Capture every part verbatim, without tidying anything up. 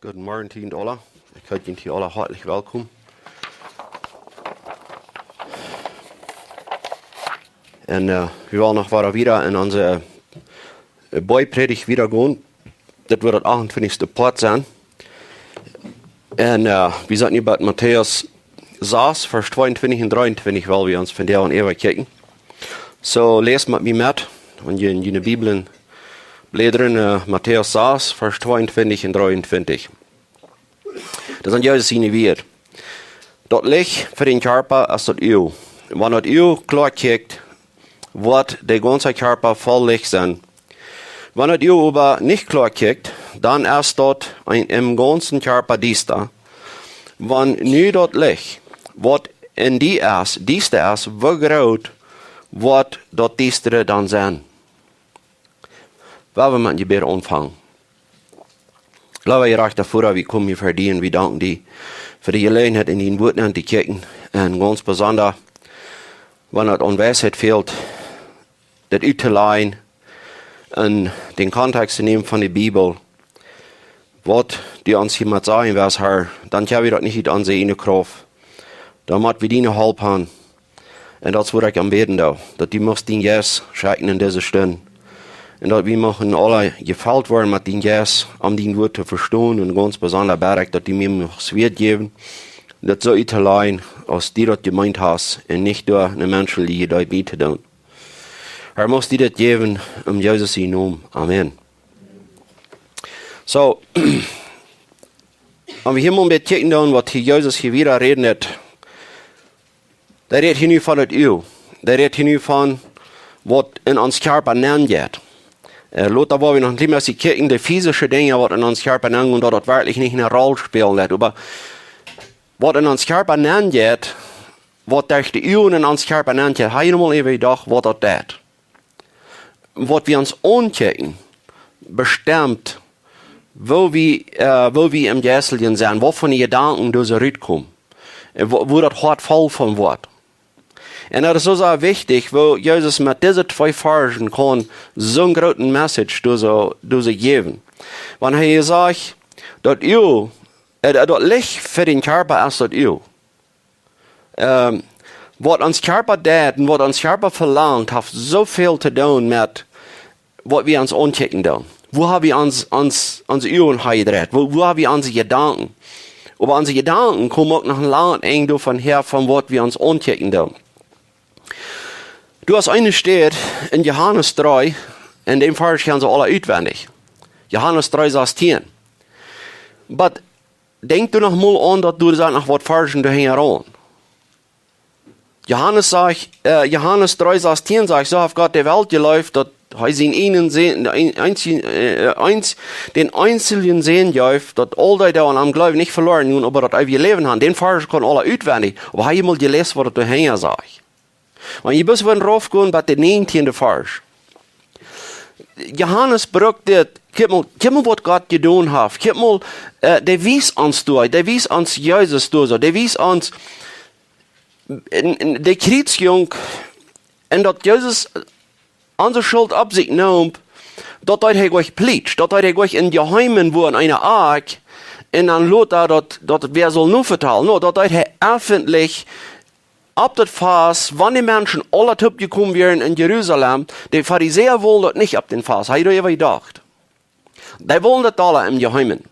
Goodemorjen, Tien Dollar. Ekj heet junt hia aula hoatlich welkom. Un, äh, wie wellen noch wieda, wieda en onse, äh, Boy-Prädicht wieda gonen. Dit woat daut achtuntwintichste Poat sennen. Un, äh, wie sent nu bie Matäus sas, Varsch tweeuntwintich un dreeuntwintich, well wie ons vondoag äwa kjikjen. Soo, läst met mie met, wan jie en june Bibeln blädren, äh, Matäus sas, Varsch tweeuntwintich un dreeuntwintich. Daut sent Jesus siene Wieed. Daut Licht fa dän Kjarpa es daut Uag. Wan daut Uag kloa kjikjt, woat de gaunze Kjarpa voll Licht sennen. Wan daut Uag oba nich kloa kjikjt, dan es daut en, em gaunzen Kjarpa diesta. Wan nu daut Licht, waut en die es, diesta es, woo groot woat daut Diestre dan sennen? Well wie met een Jebäd aunfangen. Leewa jerajchta Voda, wie komen hia ver die un wie danken die fa de Jeläajenheit, en dien Wuat nenn to kjikjen. Un gaunz besonda, wan et aun Weisheit fält, daut uttolajen un dän Kontext to nämen von de Bibel, waut du ons hia met sajen west, Herr, dan kjenn wie daut nich ut onse ieejne Krauft. Dan mott wie diene Help han. Un daut es waut ekj aum bäden doo, daut du muchst dien Jeist schekjen en dise Stund. Un daut wie muchten aula jefelt woaren met dien Jeist, om dien Wuat to vestonen. Un gaunz besonda bäd ekj, daut du mie muchst Wead jäwen, daut soo uttolajen, aus du daut jemeent hast, un nich derch ne menschelje Idee to doonen. Herr, muchst du daut jäwen, en Jesus sienen Nomen. Amen. Soo, wan wie hia mol een bät kjikjen doonen, waut hia Jesus hia wieda räden deit, dee rät hia nu von daut Uag. Dee rät hia nu von waut en ons Kjarpa nenn jeit. Äh, lota woa wie noch een kjlien bät kjikjen, de fisische Dinja, waut en ons Kjarpa nenn gonen, daut daut werkjlich nich ne Roll spälen deit. Oba waut en ons Kjarpa nenn jeit, waut derch de Uagen en ons Kjarpa nenn jeit, ha jie mol äwa jedocht, waut daut deit? Waut wie ons aunkjikjen, bestemt, woo wie, äh, woo wie em Jeistlichen sent, waut fa Jedanken doa soo rutkomen, un woo, woo daut Hoat voll von woat. Un daut es soo sea wichtich, woo Jesus met dise twee Varschen kaun soon grooten Message doa soo, doa soo jäwen. Wan hee sajcht, daut Uag, äh, daut Licht fa dän Kjarpa es daut Uag. Ähm, waut ons Kjarpa deit un waut ons Kjarpa velangt, haft soo väl to doonen met waut wie ons aunkjikjen doonen. Woo ha wie ons, ons, onse Uagen hanjedreit? Woo, woo ha wie onse Jedanken? Oba onse Jedanken komen uk noch een langet Enj doavon häa, von waut wie ons aunkjikjen doonen. Du hast eene Städ en Johanes dree, en dän Varsch kjann see aula utwendich. Johanes dree sastieen. Oba denkj du noch mol aun, daut du doa noch waut Varschen doa hinjaraun. Johanes sajcht, äh, Johanes dree sastieen sajcht: "Soo haft Gott de Welt jeleeft, daut hee sienen eenen Sän, de een-, eensjen, äh, eens, dän eensjen Sän jeef, daut aul dee, dee aun am jleewen, nich veloaren gonen, oba daut eewje Läwen haben." Dän Varsch kaun aula utwendich, oba ha jie mol jeläst, waut doa hinja sajcht? Wan jie bat wada rauf gonen, bat dän näajentieenden Varsch. Johanes brukt dit, kjikj mol, kjikj mol, waut Gott jedonen haft. Kjikj mol, äh, dee wiest ons doa, dee wiest ons Jesus doa soo, dee wiest ons en, en de Kjriezjunk, un daut Jesus onse Schult opp sikj neem, daut deed hee nich plietsch, daut deed hee nich em Jeheimen, wua en eene Akj, un dan lota daut, daut wäa sull nu vetalen. Nä, daut deed hee effentlich opp daut Fast, wan de Menschen aula toopjekomen wieren en Jerusalem. De Farisäa wullen daut nich opp daut Fast. Ha jie doa äwa jedocht? Dee wullen daut aula em Jeheimen.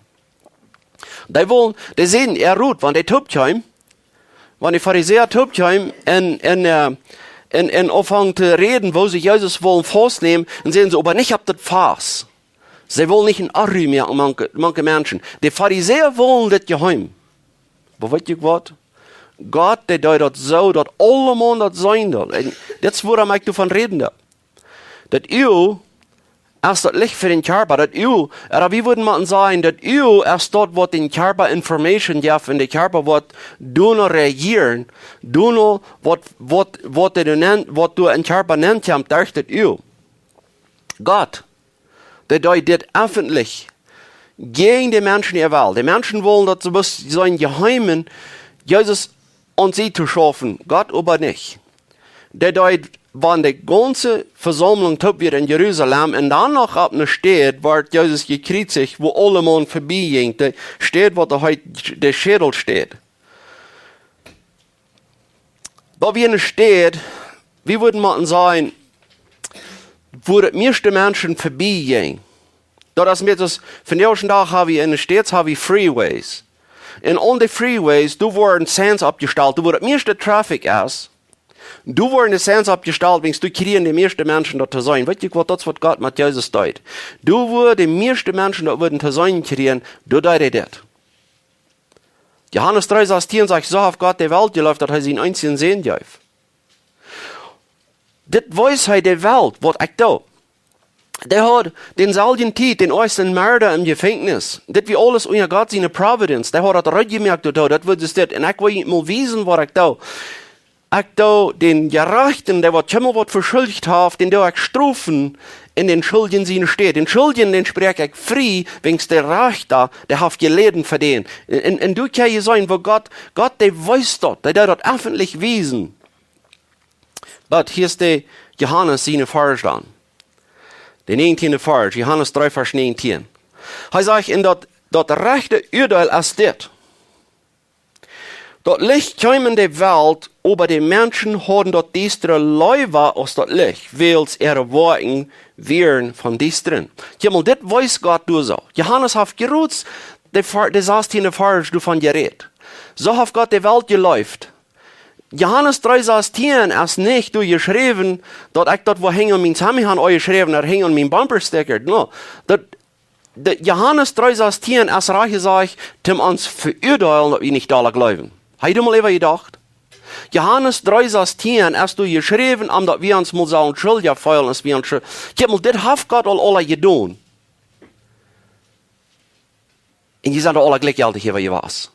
Dee wullen, dee säden, hee rut, wan dee toopkjeemen, wan de Farisäa toopkjeemen un, un, äh, un, un aunfungen to räden, woo see Jesus wullen faustnämen, un säden see: "Oba nich opp daut Fast." See wullen nich een Onru moaken mank, mank de Menschen. De Farisäa wullen daut jeheim. Oba weet jie waut? Gott, dee deed daut soo, daut aulemaun daut seenen deed. Un dit es, wuarom ekj doavon räden doo. Daut Uag es daut Licht fa dän Kjarpa. Daut Uag, ooda wie wudden mau sajen, daut Uag es daut, waut dän Kjarpa Information jeft, un de Kjarpa woat doano reagieren, doano waut, waut, waut dee doa nenn, waut doa em Kjarpa nenn kjemt, derch daut Uag. Gott, dee deed dit effentlich jäajen de Menschen äa Well. De Menschen wullen daut see bloos soo em Jeheimen Jesus aun sikj to schaufen, Gott oba nich. Dee deed wan de gaunze Vesaumlunk toop wia en Jerusalem un dan noch opp eene Städ, wort Jesus jekjriezicht, wua aulemaun verbie jinkj, de Städ, waut hee de Schädelstäd. Daut wia eene Städ, wie wudden mau sajen, wua de mieeschte Menschen verbie jinjen. Daut es met ons, vondoag dän Dach hab wie en de States hab wie freeways. Un aun de freeways, doa woaren signs oppjestalt, doa wua de mieeschte traffic es, doa woaren de signs oppjestalt, wiels doa kjrieen de mieeschte Menschen daut to seenen. Weet jie waut, daut es waut Gott met Jesus deed. Doa wua de mieeschte Menschen daut wudden to seenen kjrieen, doa deed hee dit. Johanes dree sastieen sajcht: "Soo haft Gott de Welt jeleeft, daut hee sienen eensjen Sän jeef." Dit wees hee de Welt, waut ekj doo. Dee haud dän selwjen Tiet, dän oajsten Merda em Jefenkjnis. Dit wia aules unja Gott siene Providence. Dee haud daut reed jemoakt, daut, daut wudd dit. Un ekj well junt mol wiesen, waut ekj doo. Ekj doo dän Jerajchten, dee waut kjeenmol waut veschuldicht haft, dän doo ekj strofen en dän Schuldjen siene Städ. Dän Schuldjen, dän spräakj ekj frie, wiels de Rajchta, dee haft jeläden fa dän. Un, un, un doa kjenn jie seenen, woo Gott, Gott, dee wees daut, dee deed daut effentlich wiesen. Oba hia es de Johanes siene Varsch dan. De näajentieende Varsch, Johanes dree, Varsch näajentieen. Hee sajcht: "Un daut, daut rajchte Uadeel es dit: Daut Licht kjeem en de Welt, oba de Menschen hauden daut Diestre leewa aus daut Licht, wiels äare Woakjen wieren von Diestanis." Kjikj mol, dit wees Gott doa soo. Johanes haft jrods de Var-, de sastieende Varsch doavon jerät. "Soo haft Gott de Welt jeleeft." Johanes dree sastieeen es nich doa jeschräwen, daut ekj daut wua hinjen aun mien Sammy han aunjeschräwen, ooda hinjen aun mien Bumpersticker. No, daut, de Johanes dree sastieeen es rajcht jesajcht, toom ons veuadeelen, daut wie nich aula jleewen. Hab jie doa mol äwa jedocht? Johanes dree sastieeen es doa jeschräwen, om daut wie ons mol sellen schuldich feelen, aus wie ons schul-, kjikj mol, dit haft Gott aul aula jedonen. Un jie sent aula jlikjjeltich äwa jewast.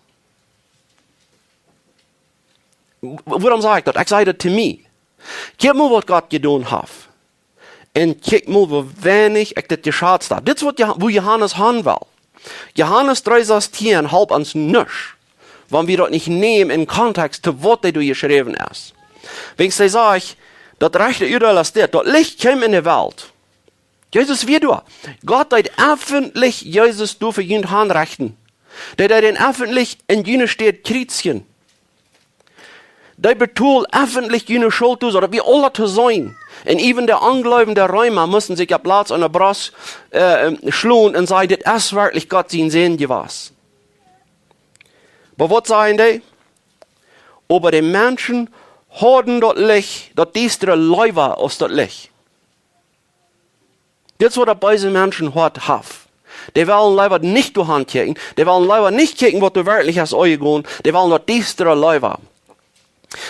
W-, wuarom saj ekj daut? Ekj saj daut to mie. Kjikj mol, waut Gott jedonen haft. Un kjikj mol, woo weinich ekj dit jeschazt hab. Dit es waut Jo-, wua Johanes han well. Johanes dree sastieeen halpt ons nuscht, wan wie daut nich nämen en Kontext to waut hee doa jeschräwen es. Wiels hee sajcht: "Daut rajchte Uadeel es dit, daut Licht kjeem en de Welt." Jesus wia doa. Gott deed effentlich Jesus doa fa junt hanrechten. Dee deed am effentlich en june Städ kjriezijen. Dee betold effentlich june Schult, soo daut wie aula to seenen. Un even de onjleewende Reema musten sikj opp Latz aun de Brost, äh, schlonen un sajen: "Dit es werkjlich Gott sien Sän jewast." Oba waut sajen dee? "Oba de Menschen hauden daut Licht, daut Diestre leewa aus daut Licht." Dit es waut daut beese Menschenhoat haft. Dee wellen leewa nich doa han kjikjen. Dee wellen leewa nich kjikjen, waut doa werkjlich es aunjegonen. Dee wellen daut Diestre leewa.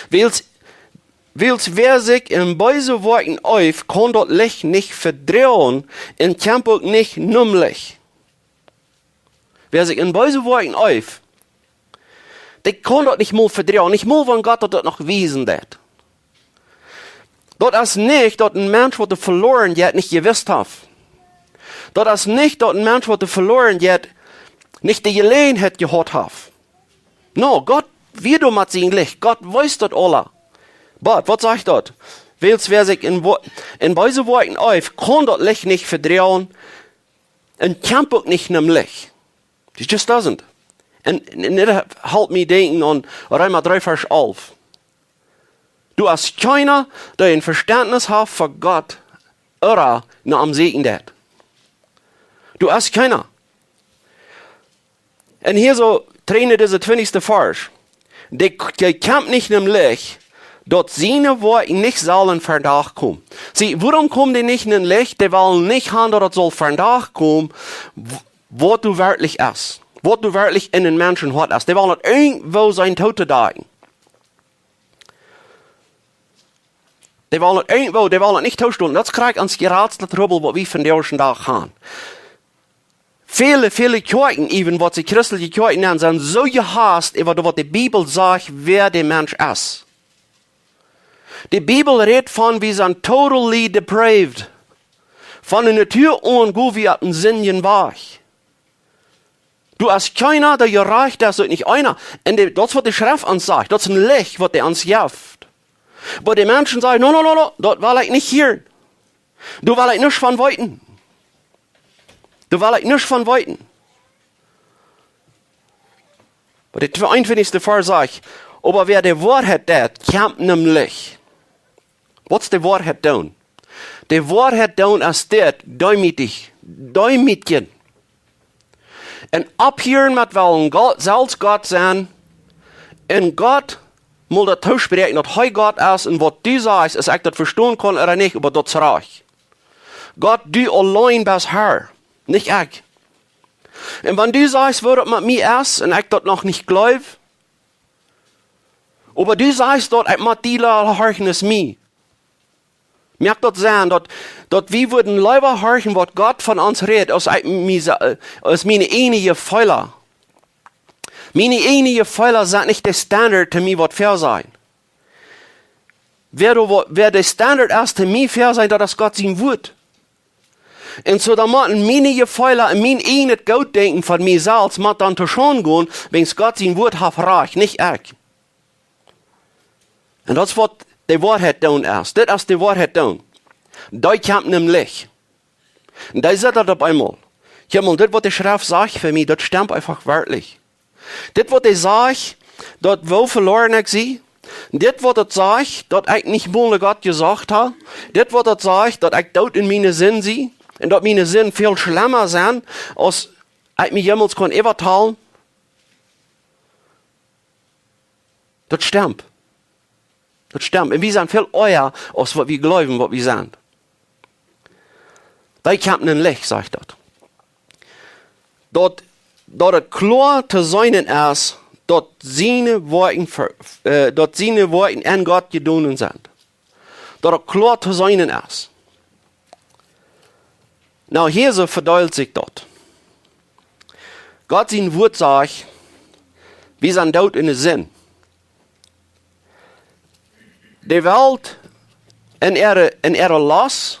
Wiels, wiels wäa sikj en beese Woakjen eeft, kaun daut Licht nich vedroagen un kjemt uk nich nom Licht. Wäa sikj en beese Woakjen eeft, dee kaun daut nich mol vedroagen, nich mol wan Gott daut, daut noch wiesen deit. Daut es nich, daut een Mensch, waut doa veloaren jeit, nich jewist haft. Daut es nich, daut een Mensch, waut doa veloaren jeit, nich de Jeläajenheit jehaut haft. No, Gott wia doa met sien Licht. Gott wees daut aula. Oba waut sajcht daut? Wiels wäa sikj en Wo-, en beese Woakjen eeft, kaun daut Licht nich vedroagen un kjemt uk nich nom Licht. It just doesn't. Un, un dit halpt mie denkjen aun Reema dree, Varsch alf. Doa es kjeena, dee een Vestentnis haft fa Gott, ooda no am sieekjen deit. Doa es kjeena. Un hia soo, trigj no dise twintichste Varsch. Dee, dee kjemt nich nom Licht, daut siene Woakjen nich sellen ver Dach komen. See, wuarom komen dee nich nom Licht? Dee wellen nich han, daut et saul ver Dach komen, w-, waut doa werkjlich es. Waut doa werkjlich en een Menschenhoat es. Dee wellen daut irjentwoo seenen toodakjen. Dee wellen daut irjentwoo, dee wellen daut nich toostonen. Daut es krakjt ons jratsta Trubbel, waut wie vondoag dän Dach han. Väle, väle Kjoakjen, even waut see christelje Kjoakjen nanen, sent soo jehast äwa daut, waut de Bibel sajcht, wäa de Mensch es. De Bibel rät von, wie sent totally depraved. Von de Natua aun go wie opp een sindjen Wajch. Doa es kjeena, dee jerajcht es, uk nich eena. Un de, daut es, waut de Schreft ons sajcht. Daut es een Licht, waut hee ons jeft. Oba de Menschen sajen: "No, no, no, no, daut well ekj nich hieren. Doa well ekj nuscht von weeten. Doa well ekj nuscht von weeten." Oba de twee-, eenunfeftjste Varsch sajcht: "Oba wäa de Woarheit deit, kjemt em Licht." Waut es de Woarheit doonen? De Woarheit doonen es dit: deemootich, deemootjen. Un opphieren met wellen Gott, selfst Gott sennen. Un Gott mol daut toospräakjen, daut hee Gott es un waut du sajst, aus ekj daut vestonen kaun ooda nich, oba daut es rajcht. Gott, du auleen best Herr, nich ekj. Un wan du sajst, woo daut met mie es, un ekj daut noch nich jleew, oba du sajst daut, ekj mott die horchen, es mie. Moakt daut Senn, daut, daut wie wudden leewa horchen, waut Gott von ons rät, aus ekj mie sa-, aus miene eejne Jefeelen. Miene eejne Jefeelen sent nich de Standard to mie waut väasajen. Wäa doa wa-, wäa de Standard es to mie väasajen, daut es Gott sien Wuat. Un soo dan motten miene Jefeelen un mien eejnet Gootdenkjen von mie selfst mott dan to Schonden gonen, wiels Gott sien Wuat haft rajcht, nich ekj. Un daut es waut de Woarheit doonen es. Dit es de Woarheit doonen. Dee kjemt em Licht. Un dee sajcht daut opp eemol: "Kjikj mol, dit waut de Schreft sajcht fa mie, daut stemt eefach werkjlich. Dit waut dee sajcht, daut woo veloaren ekj sie. Dit waut daut sajcht, daut ekj nich mol no Gott jesocht hab. Dit waut daut sajcht, daut ekj doot en miene Sind sie. Un daut miene Sind väl schlemma sent, aus ekj mie jemols kunn äwatalen. Daut stemt. Daut stemt. Un wie sent väl oaja, aus waut wie jleewen, waut wie sent." Dee kjemt em Licht, sajcht daut. Daut, daut et kloa to seenen es, daut siene Woakjen ver-, äh, daut siene Woakjen en Gott jedonen sent. Daut et kloa to seenen es. Nu, hia soo vedeelt sikj daut. Gott sien Wuat sajcht, wie sent doot en de Sind. De Welt en äare, en äare Lost,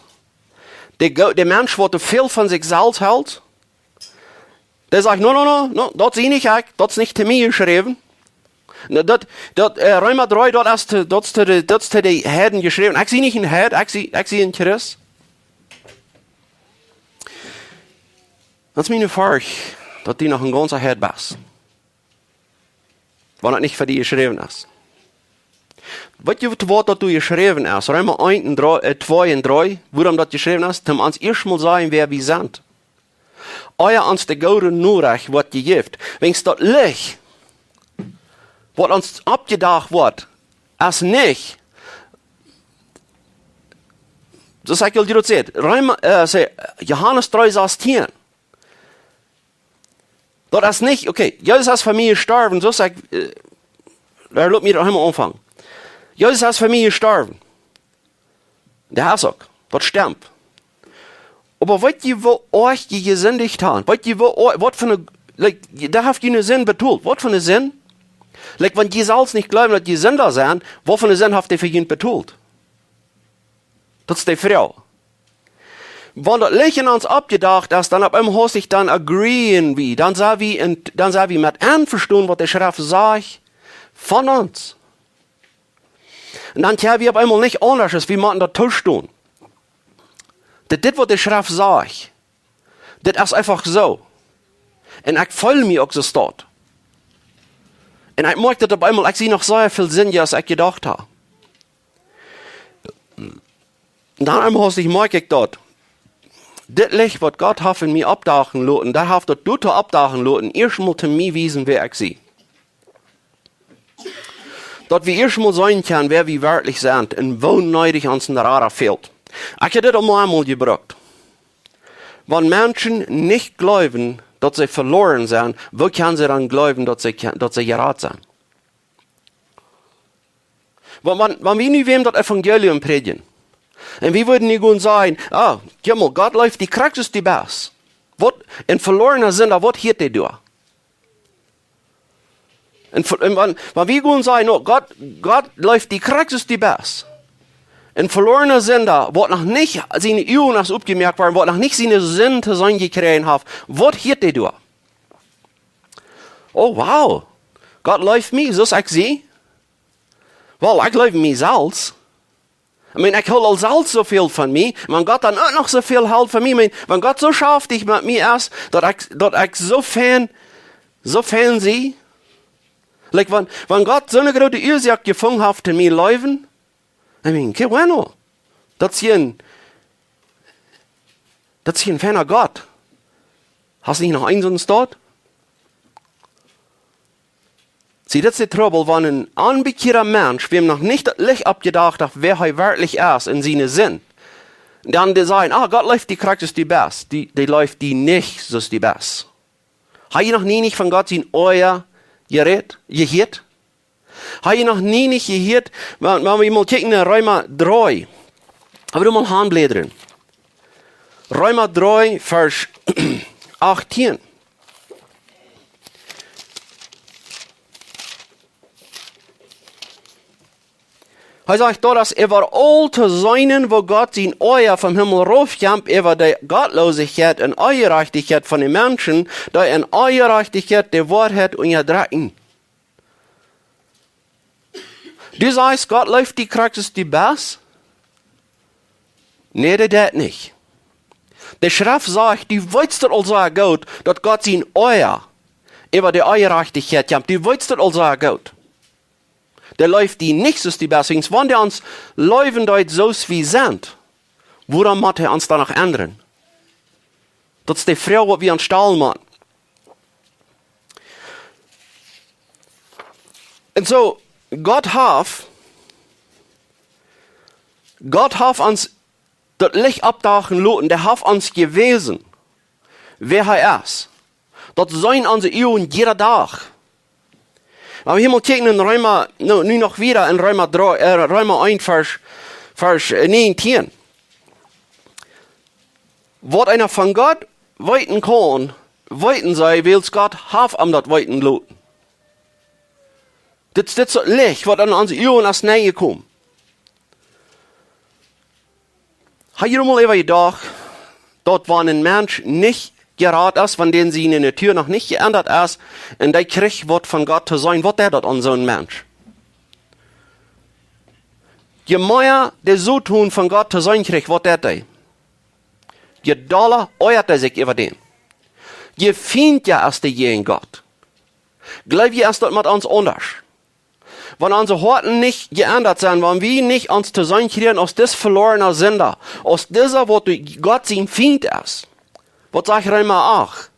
de Go-, de Mensch waut väl von sikj selfst helt, dee sajcht: "No, no, no, no, daut sie nich ekj, daut es nich to mie jeschräwen." Nu, daut, daut, äh, Reema dree, daut es to, daut es to de, daut es to de Heiden jeschräwen. Ekj sie nich een Heid, ekj sie, ekj sie een Christ. Daut es miene Forcht, daut du noch een gaunza Heid best. Wan et nich fa die jeschräwen es. Weetst du, waut daut doa jeschräwen es? Reema eent un dree, äh, twee un dree, wuarom daut jeschräwen es? Toom ons ieescht mol sajen, wäa wie sent. Ea ons de goode Norecht woat jejäft. Wiels daut Licht, waut ons oppjedocht woat, es nich, soo aus ekj aul jrod säd, Reema, äh, saj, Johanes dree sastieen. Daut es nich, okay, Jesus es fa mie jestorwen, soo aus ekj, äh, lot mie daut eemol aunfangen. Jesus es fa mie jestorwen. Dee es uk, daut stemt. Oba weetst du, woo oajch jie jesindicht haben? Weetst du, woo oajch, waut fa ne, like, dee haft june Sind betolt. Waut fa ne Sind? Like, wan jie selfst nich jleewen, daut jie Sinda sent, waut fa ne Sind haft dee fa junt betolt? Daut es de Froag. Wan daut Licht en ons oppjedocht es, dan opp eemol haft sikj dan agreeen wie. Dan sent wie en, dan sent wie met envestonen, waut de Schreft sajcht von ons. Un dan kjenn wie opp eemol nich aundasch, aus wie motten daut toostonen. Daut dit, waut de Schreft sajcht, dit es eefach soo. Un ekj feel mie uk soo staut. Un ekj moakj daut opp eemol, ekj sie noch sea väl sinja, aus ekj jedocht hab. Dan eemol haft sikj, moakj ekj daut. Dit Licht, waut Gott haft en mie oppdochten loten, dee haft daut doatoo oppdochten loten, ieescht mol to mie wiesen, wäa ekj sie. Daut wie ieescht mol seenen kjennen, wäa wie werkjlich sent un woo needich ons een Rada fält. Ekj hab dit aul mol eemol jebrukt. Wan Menschen nich jleewen, daut see veloaren sent, woo kjennen see dan jleewen, daut see kje-, daut see jerat sent? Wan, wan, wan wie nu wäm daut Evangelium prädjen, un wie wudden nu gonen sajen: "Ah, kjikj mol, Gott leeft die krakjt soo aus du best." Waut, een veloarna Sinda, waut hieet dee doa? Un ve-, un wan, wan wie gonen sajen: "No, Gott, Gott leeft die krakjt soo aus du best." Een veloarna Sinda, waut noch nich siene Uagen es opjemoakt worden, waut noch nich siene Sind to seenen jekjräajen haft, waut hieet dee doa? Oh, wow. Gott leeft mie, soo aus ekj sie. Well, ekj leew mie selfst. I mean, ekj hool aul selfst soo väl von mie. Wan Gott dan uk noch soo väl helt von mie. I mean, wan Gott soo schaftich met mie es, daut ekj, daut ekj soo fein, soo fein sie. Like, wan, wan Gott soone groote Uasoak jefungen haft en mien Läwen, I mean, qué bueno. Daut es een, daut es een feina Gott. Hast nich noch eent soo een Staut? See, daut es de Trubbel, wan een onbekjeada Mensch, wäm noch nich daut Licht oppjedocht haft, wäa hee werkjlich es en siene Sind. Dan dee sajen, ah, Gott leeft die krakjt soo aus du best. Dee, dee leeft die nich soo aus du best. Hab jie noch nie nich von Gott sien Oaja jerät, jehieet? Hab jie noch nie nich jehieet, wan, wan wie mol kjikjen no Reema dree. Hab wie mol han blädren. Reema dree, Varsch achtieen. Hee sajcht doa, daut äwaaul to seenen, woo Gott sien Oaja vom Himmel rauf kjemt, äwa de Gottloosichkjeit un Onjerajchtichkjeit von de Menschen, dee en Onjerajchtichkjeit de Woarheit unjadrekjen. Du sajchst, Gott leeft die krakjt soo aus du best? Nä, dee deit nich. De Schreft sajcht, du weetst daut aul soo goot, daut Gott sien Oaja äwa de Onjerajchtichkjeit kjemt. Du weetst daut aul soo goot. Dee leeft die nich soo aus du best. Wiels wan dee ons leewen deed soo aus wie sent, wuarom mott hee ons dan noch endren? Daut es de Froag, waut wie ons stalen motten. Un soo, Gott haft, Gott haft ons daut Licht oppdoagen loten, dee haft ons jewäsen, wäa hee es. Daut seenen onse Uagen jieda Dach. Oba wie mol kjikjen en Reema, nu, nu noch wieda en Reema dree, äh, Reema eent, Varsch, Varsch, äh, näajentieen. Waut eena von Gott weeten kaun, weeten see, wiels Gott haft am daut weeten loten. Dit, dit es daut Licht, waut aun onse Uagen es nenjekomen. Hab jie mol äwa jedocht, daut wan een Mensch nich jerat es, wan dän siene Natua noch nich jeendat es, un dee kjricht waut von Gott to seenen, waut deit daut aun soon Mensch? Je mea de Soton von Gott to seenen kjricht, waut deit hee? Je dolla oajat hee sikj äwa dän. Je fient hee es dee jäajen Gott. Jleew jie, es daut met ons aundasch? Wan onse Hoaten nich jeendat sent, wan wie nich ons to seenen kjrieen aus dis veloarna Sinda, aus disa, waut Gott sien Fient es. Waut sajcht Reema acht?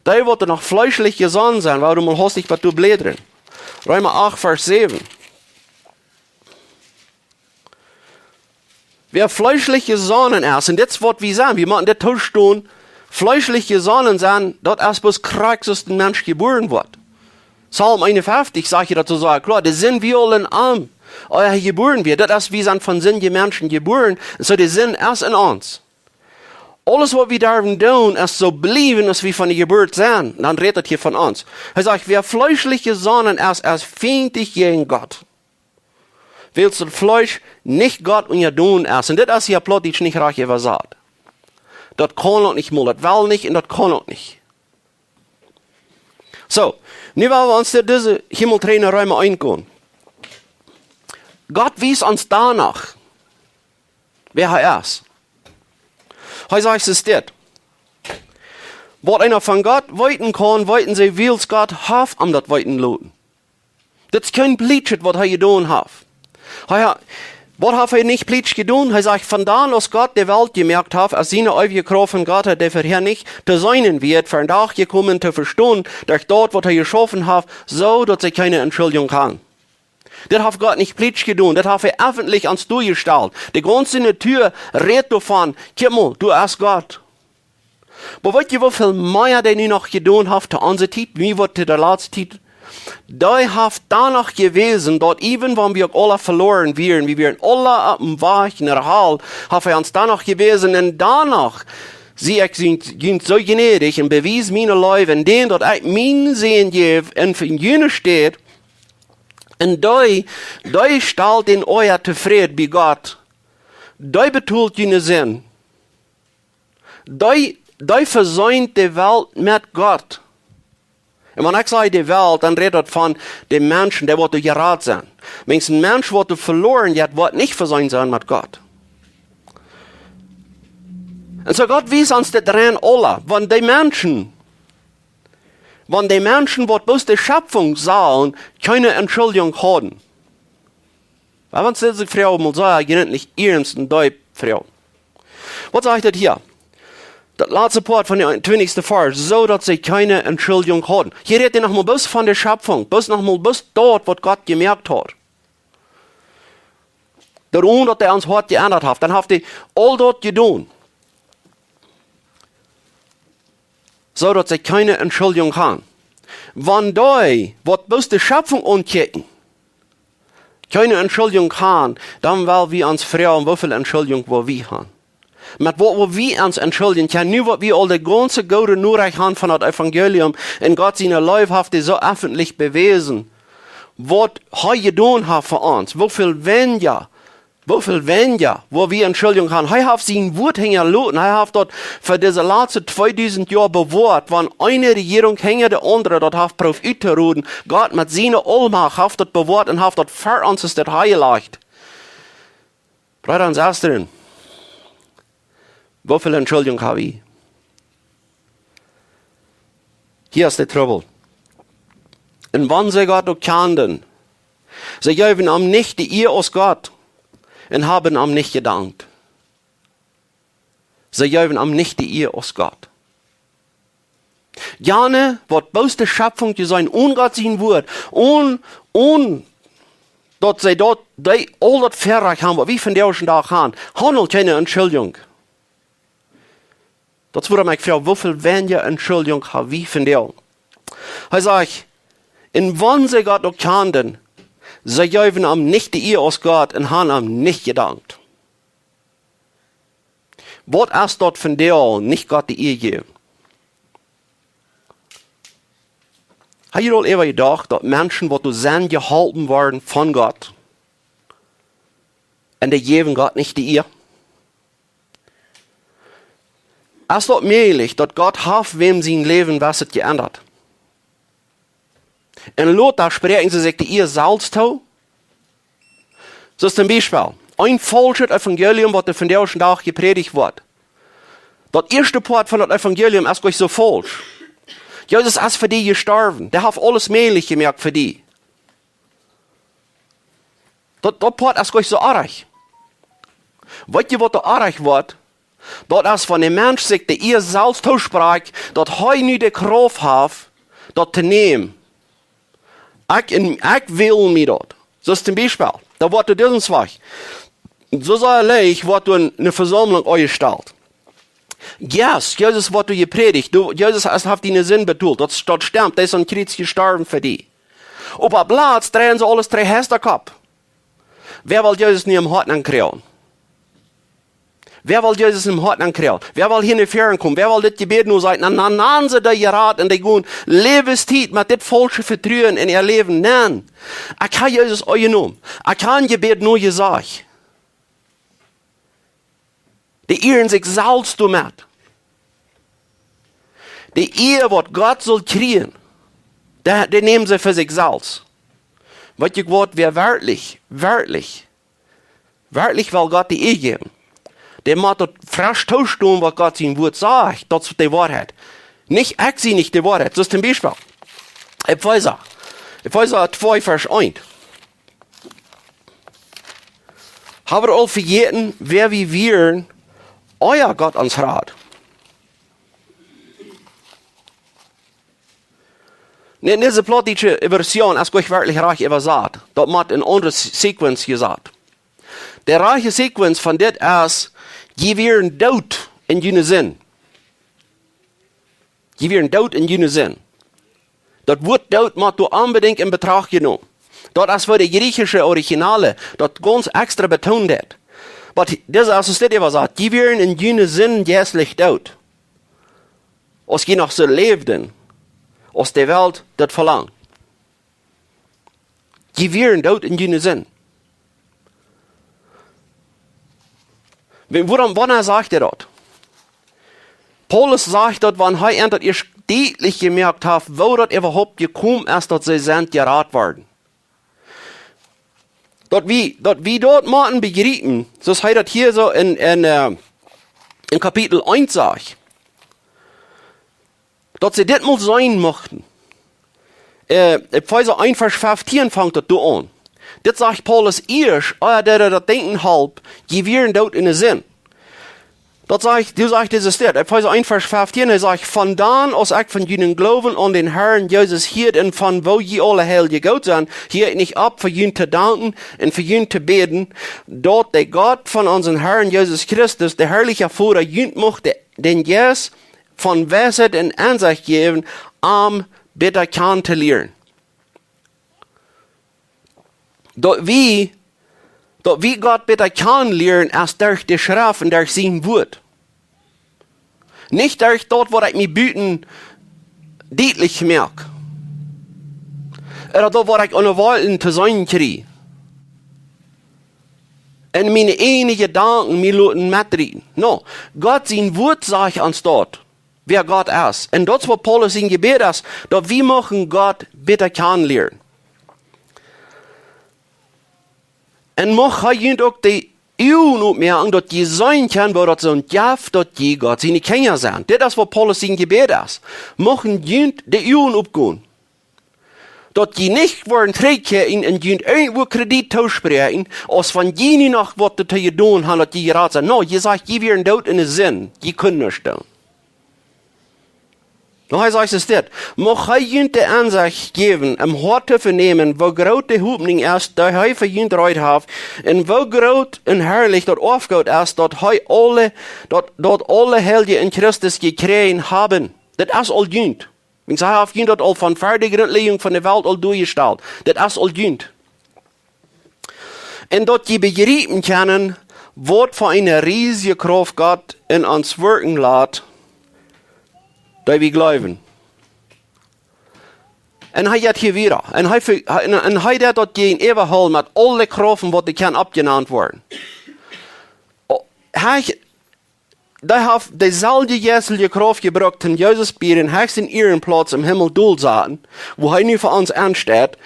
Dee, waut noch fleeschlich jesonnen sent, wuarom mol hastich waut to blädren. Reema acht, Varsch säwen. Wäa fleeschlich jesonnen es, un dit es waut wie sent, wie motten dit toostonen, fleeschlich jesonnen sent, daut es bloos krakjt soo aus een Mensch jebuaren woat. Psalm eenunfeftich sajcht daut soo kloa, de Sind wia aul en am, ea hee jebuaren wia. Daut es, wie sent von sindje Menschen jebuaren, un soo de Sind es en ons. Aules waut wie derwen doonen, es soo bliewen aus wie von de Jeburt sent. Dan rät daut hia von ons. Hee sajcht, wäa fleeschlich jesonnen es, es fientlich jäajen Gott. Wiels daut Fleesch nich Gott unjadonen es. Un dit es hia Plautdietsch nich rajcht äwasat. Daut kaun uk nich mol, daut well nich un daut kaun uk nich. Soo, nu well wie ons dit, dise Himmelträne Reema eent gonen. Gott wiest ons doano, wäa hee es. Hee sajcht, es dit. Waut eena von Gott weeten kaun, weeten see, wiels Gott haft am daut weeten loten. Dit es kjeen Plietschet, waut hee jedonen haft. Hee ha-, waut haft hee nich plietsch jedonen? Hee sajcht, von dan aus Gott de Welt jemoakt haft, es siene eewje Krauft von Gott, dee verhäa nich to seenen wia, vondoag jekomen to vestonen, derch daut, waut hee jeschaufen haft, soo daut see kjeene Entschuldjunk han. Dit haft Gott nich plietsch jedonen, dit haft hee effentlich ons doajestalt. De gaunze Natua rät doavon, kjikj mol, doa es Gott. Oba weet jie, woo väl mea dee nu noch jedonen haft to onse Tiet, wie waut to de latste Tiet? Dee haft doano jewäsen, daut even wan wie uk aula veloaren wieren, wie wieren aula oppem Wajch no de Hal, haft hee ons doano jewäsen, un doano sie ekj junt, junt soo jnädich un bewies miene Leew en dän, daut ekj mienen Sän jeef en fa june Städ, un dee, dee stalt dän Oaja tofräd bie Gott, dee betolt june Sind. Dee, dee veseent de Welt met Gott. Un wan ekj saj de Welt, dan rät daut von de Menschen, dee waut jerat sent. Wiels een Mensch waut veloaren jeit, woat nich vesient sennen met Gott. Un soo Gott wiest ons dit rein aula, wan de Menschen, wan de Menschen waut bloos de Schöpfung sagen, kjeene Entschuldjunk hauden. Oba wan see sikj froagen, mott see jie nich iernst un deep froagen. Waut sajcht daut hia? Daut latste Poat von dän twintichsten Varsch, soo daut see kjeene Entschuldjunk hauden. Hia rät hee noch mol bloos von de Schöpfung, bloos noch mol bloos daut, waut Gott jemoakt haud. Doaromm, daut hee ons Hoat jeendat haft, dan haft hee aul daut jedonen, soo daut see kjeene Entschuldjunk haben. Wan dee, waut bloos de Schöpfung aunkjikjen, kjeene Entschuldjunk haben, dan well wie ons froagen, woo väl Entschuldjunk woa wie haben? Met waut woa wie ons entschuldjen? Jo, nu waut wie aul de gaunze goode Norecht haben von daut Evangelium un Gott siene Leew haft hee soo effentlich bewäsen, waut hee jedonen haft fa ons, woo väl weinja, woo väl weinja woa wie Entschuldjunk haben? Hee haft sien Wuat hinjaloten, hee haft daut fa dise latste tweedusent Joa bewoat, wan eene Rejierunk hinja de aundre daut haft prooft uttorechten. Gott met siene Aulmacht haft daut bewoat un haft daut fa ons daut hee jelajcht. Breeda un Sestren, woo väl Entschuldjunk hab wie? Hia es de Trubbel. Un wan see Gott uk kjanden, see jeewen am nich de Ea aus Gott un haben am nich jedankt. See jeewen am nich de Ea aus Gott. Jane, waut bloos de Schöpfung jeseenen, onen Gott sien Wuat, onen, onen daut see daut, dee aul daut Väarajcht haben, waut wie vondoag dän Dach haben, haben aul kjeene Entschuldjunk. Daut es wuarom ekj froag, woo väl weinja Entschuldjunk hab wie vondoag? Hee sajcht, un wan see Gott uk kjanden, see jeewen am nich de Ea aus Gott un haben am nich jedankt. Waut es daut vondoag, nich Gott de Ea jäwen? Hab jie aul eemol jedocht, daut Menschen, waut doa sent jeholpen worden von Gott, un dee jäwen Gott nich de Ea? Es daut mäajlich, daut Gott haft wäm sien Läwen waut jeendat? Un lota spräakjen see sikj de Ea selfst too. Soo aus toom Biespel, een faulschet Evangelium, waut vondoag dän Dach jeprädicht woat. Daut ieeschte Poat von daut Evangelium es jlikj soo faulsch. Jesus es fa die jestorwen. Dee haft aules mäajlich jemoakt fa die. Daut, daut Poat es jlikj soo oaj. Weet jie, waut doa oaj woat? Daut es, wan de Mensch sikj de Ea selfst toosprakjt, daut hee nu de Krauft haft, daut to nämen. Ekj, un ekj well mie daut. Soo aus toom Biespel, doa woat doa disen Wajch. Soo aus leicht woat doa eene Vesaumlunk aunjestalt. Yes, Jesus woat doa jeprädicht. Du, Jesus haft, haft diene Sind betolt. Daut, daut stemt, hee es aum Kjriez jestorwen fa die. Oba opp Latst dreien see aules trigj, Hauskjast. Wäa well Jesus nu em Hoat ankjrieen? Wäa well Jesus em Hoat ankjrieen? Wäa well hia no väaren komen? Wäa well dit Jebäd nu sajen? Dan, dan, dan sent dee jerat un dee gonen Läwenstiet met dit faulsche Vetruen en äa Läwen. Nä. Ekj hab Jesus aunjenomen. Ekj hab een Jebäd nu jesajcht. Dee ieren sikj selfst doamet. De Ea, waut Gott saul kjrieen, dee, dee nämen see fa sikj selfst. Weet jie waut, wäa werkjlich, werkjlich, werkjlich well Gott de Ea jäwen, dee mott daut fast toostonen, waut Gott sien Wuat sajcht, daut es de Woarheit. Nich, ekj sie nich de Woarheit. Soo aus toom Biespel Efeesa, Efeesa twee, Varsch eent. Hab wie aul vejäten, wäa wie wieren, ea Gott ons rad? Nä, en dise plautdietsche Version es jlikj werkjlich rajcht äwasat. Daut mott en aundre Se-, Sequenz jesat. De rajchte Sequenz von dit es, jie wieren doot en june Sind. Jie wieren doot en june Sind. Daut Wuat doot mott doa onbedinjt en Betracht jenomen. Daut es, woo de griechische Originale daut gaunz extra betoont haft. Oba dise, aus et dit äwasat, jie wieren en june Sind jeistlich doot, aus jie noch soo läwden, aus de Welt daut velangt. Jie wieren doot en june Sind. Wa-, wuarom, wanea sajcht hee daut? Paulus sajcht daut, wan hee an daut ieescht dietlich jemoakt haft, woo daut äwahaupt jekomen es, daut see sent jerat worden. Daut wie, daut wie daut motten bejriepen, soo aus hee daut hia soo en, en, äh, en Kapitel eent sajcht, daut see dit mol seenen muchten. Äh, Efeesa eent Varsch feftieen fangt daut doa aun. Dit sajcht Paulus ieescht, ea daut hee daut denkjen holp, jie wieren doot enne Sind. Daut sajcht, doa sajcht dise Städ, Efeesa eent Varsch feftieen, hee sajcht: Von dan aus ekj von junen Gloowen aun dän Herrn Jesus hieed un von woo jie aule Heilje jegoot sent, hia ekj nich opp, fa junt to danken un fa junt to bäden, daut de Gott von onsen Herrn Jesus Christus, de harliche Voda, junt mucht de, dän Jeist von Weisheit un Ensecht jäwen, am bäta kjanen to lieren. Daut wie, daut wie Gott bäta kjanen lieren, es derch de Schreft un derch sien Wuat. Nich derch daut, waut ekj mie buten dietlich moak. Ooda daut, waut ekj aun de Wolkjen to seenen kjrie. Un miene eejne Jedanken mie loten metrieten. No, Gott sien Wuat sajcht ons daut, wäa Gott es. Un daut es, waut Paulus sien Jebäd es, daut wie muchten Gott bäta kjanen lieren. Un mucht hee junt uk de Uagen opmoaken, daut jie seenen kjennen, woo daut soont jeft, daut jie Gott siene Kjinja sent. Dit es, waut Paulus sien Jebäd es. Muchten junt de Uagen opgonen. Daut jie nich woaren trigjkjikjen un junt irjentwua Kredit toospräakjen, aus wan jie nu noch waut doatoo jedonen han, daut jie jerat sent. No, jie sajcht, jie wieren doot enne Sind. Jie kunnen nuscht doonen. No, hee sajcht es dit: Mucht hee junt de Ensecht jäwen, em Hoat to venämen, woo groot de Hopninj es, dee hee fa junt reed haft, un woo groot un harlich daut Oafgoot es, daut hee aule, daut, daut aule Heilje en Christus jekjräajen haben. Dit es aul junt. Wiels hee haft junt daut aul von ver de Grundläajunk von de Welt aul doajestalt. Dit es aul junt. Un daut jie bejriepen kjennen, waut fa eene riesje Krauft Gott en ons wirkjen lat, dee wie jleewen. Un hee jeit hia wieda. Un hee, ve- hee- un, un hee deit daut jäajen äwahoolen met aule Krauft, waut doa kaun oppjenant woaren. Oh, hee, dee haft deeselwje jeistelje Krauft jebrukt, om Jesus bie dän hechsten Ierenplauz em Himmel dol to saten, wua hee nu fa ons aunsteit,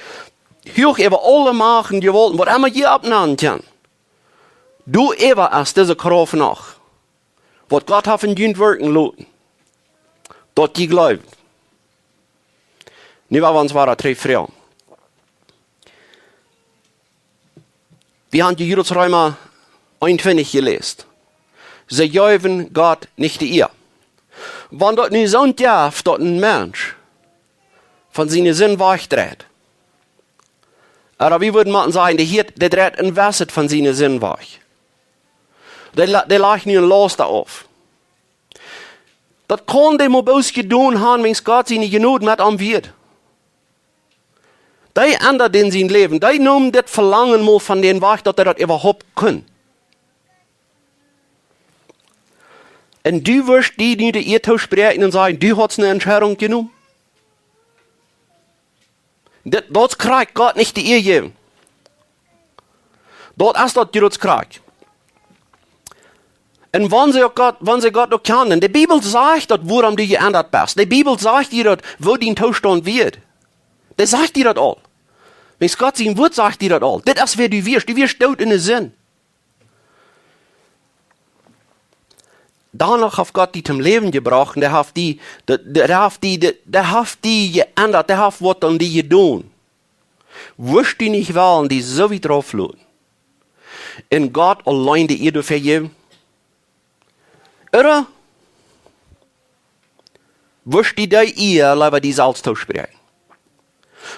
huach äwa aule Machten, Jewaulten, waut emma jie oppnanen kjennen. Doa äwa es dise Krauft noch, waut Gott haft en junt wirkjen loten, daut jie jleewen. Nu woa wie ons wada trigj froagen. Wie haben hia ut Reema eenuntwintich jeläst. See jeewen Gott nich de Ea. Wan daut nu soont jeft, daut een Mensch von siene Sind wajchdreit, ooda wie wudden motten sajen, dee hieet, dee dreit en Weisheit von siene Sind wajch. Dee la-, dee lajcht nu een Laust auf. Daut kaun dee mau bloos jedonen han, wiels Gott siene Jnod met am wia. Dee endat en sien Läwen. Dee neem dit Velangen mau von dän wajch, daut hee daut äwahaupt kunn. Un du wurscht die nu de Ea toospräakjen un sajen, du hast eene Entscheidung jenomen? Dit, daut kjrieech Gott nich de Ea jäwen. Daut es daut, daut kjrieech. Un wan see uk Gott, wan see Gott uk kjanen, de Bibel sajcht daut, wuarom du jeendat best. De Bibel sajcht die daut, woo dien Toostaunt wia. Dee sajcht die daut aul. Wiels Gott sien Wuat sajcht die daut aul. Dit es, wäa du wieescht. Du wieescht doot enne Sind. Doano haft Gott die toom Läwen jebrocht un hee haft die, dee, dee haft die, dee, dee haft die jeendat, dee haft waut aun die jedonen. Wurscht du nich wellen die soo wiet rauf loten un Gott auleen de Ea doafäa jäwen? Ooda wurscht du dee Ea leewa die selfst toospräakjen?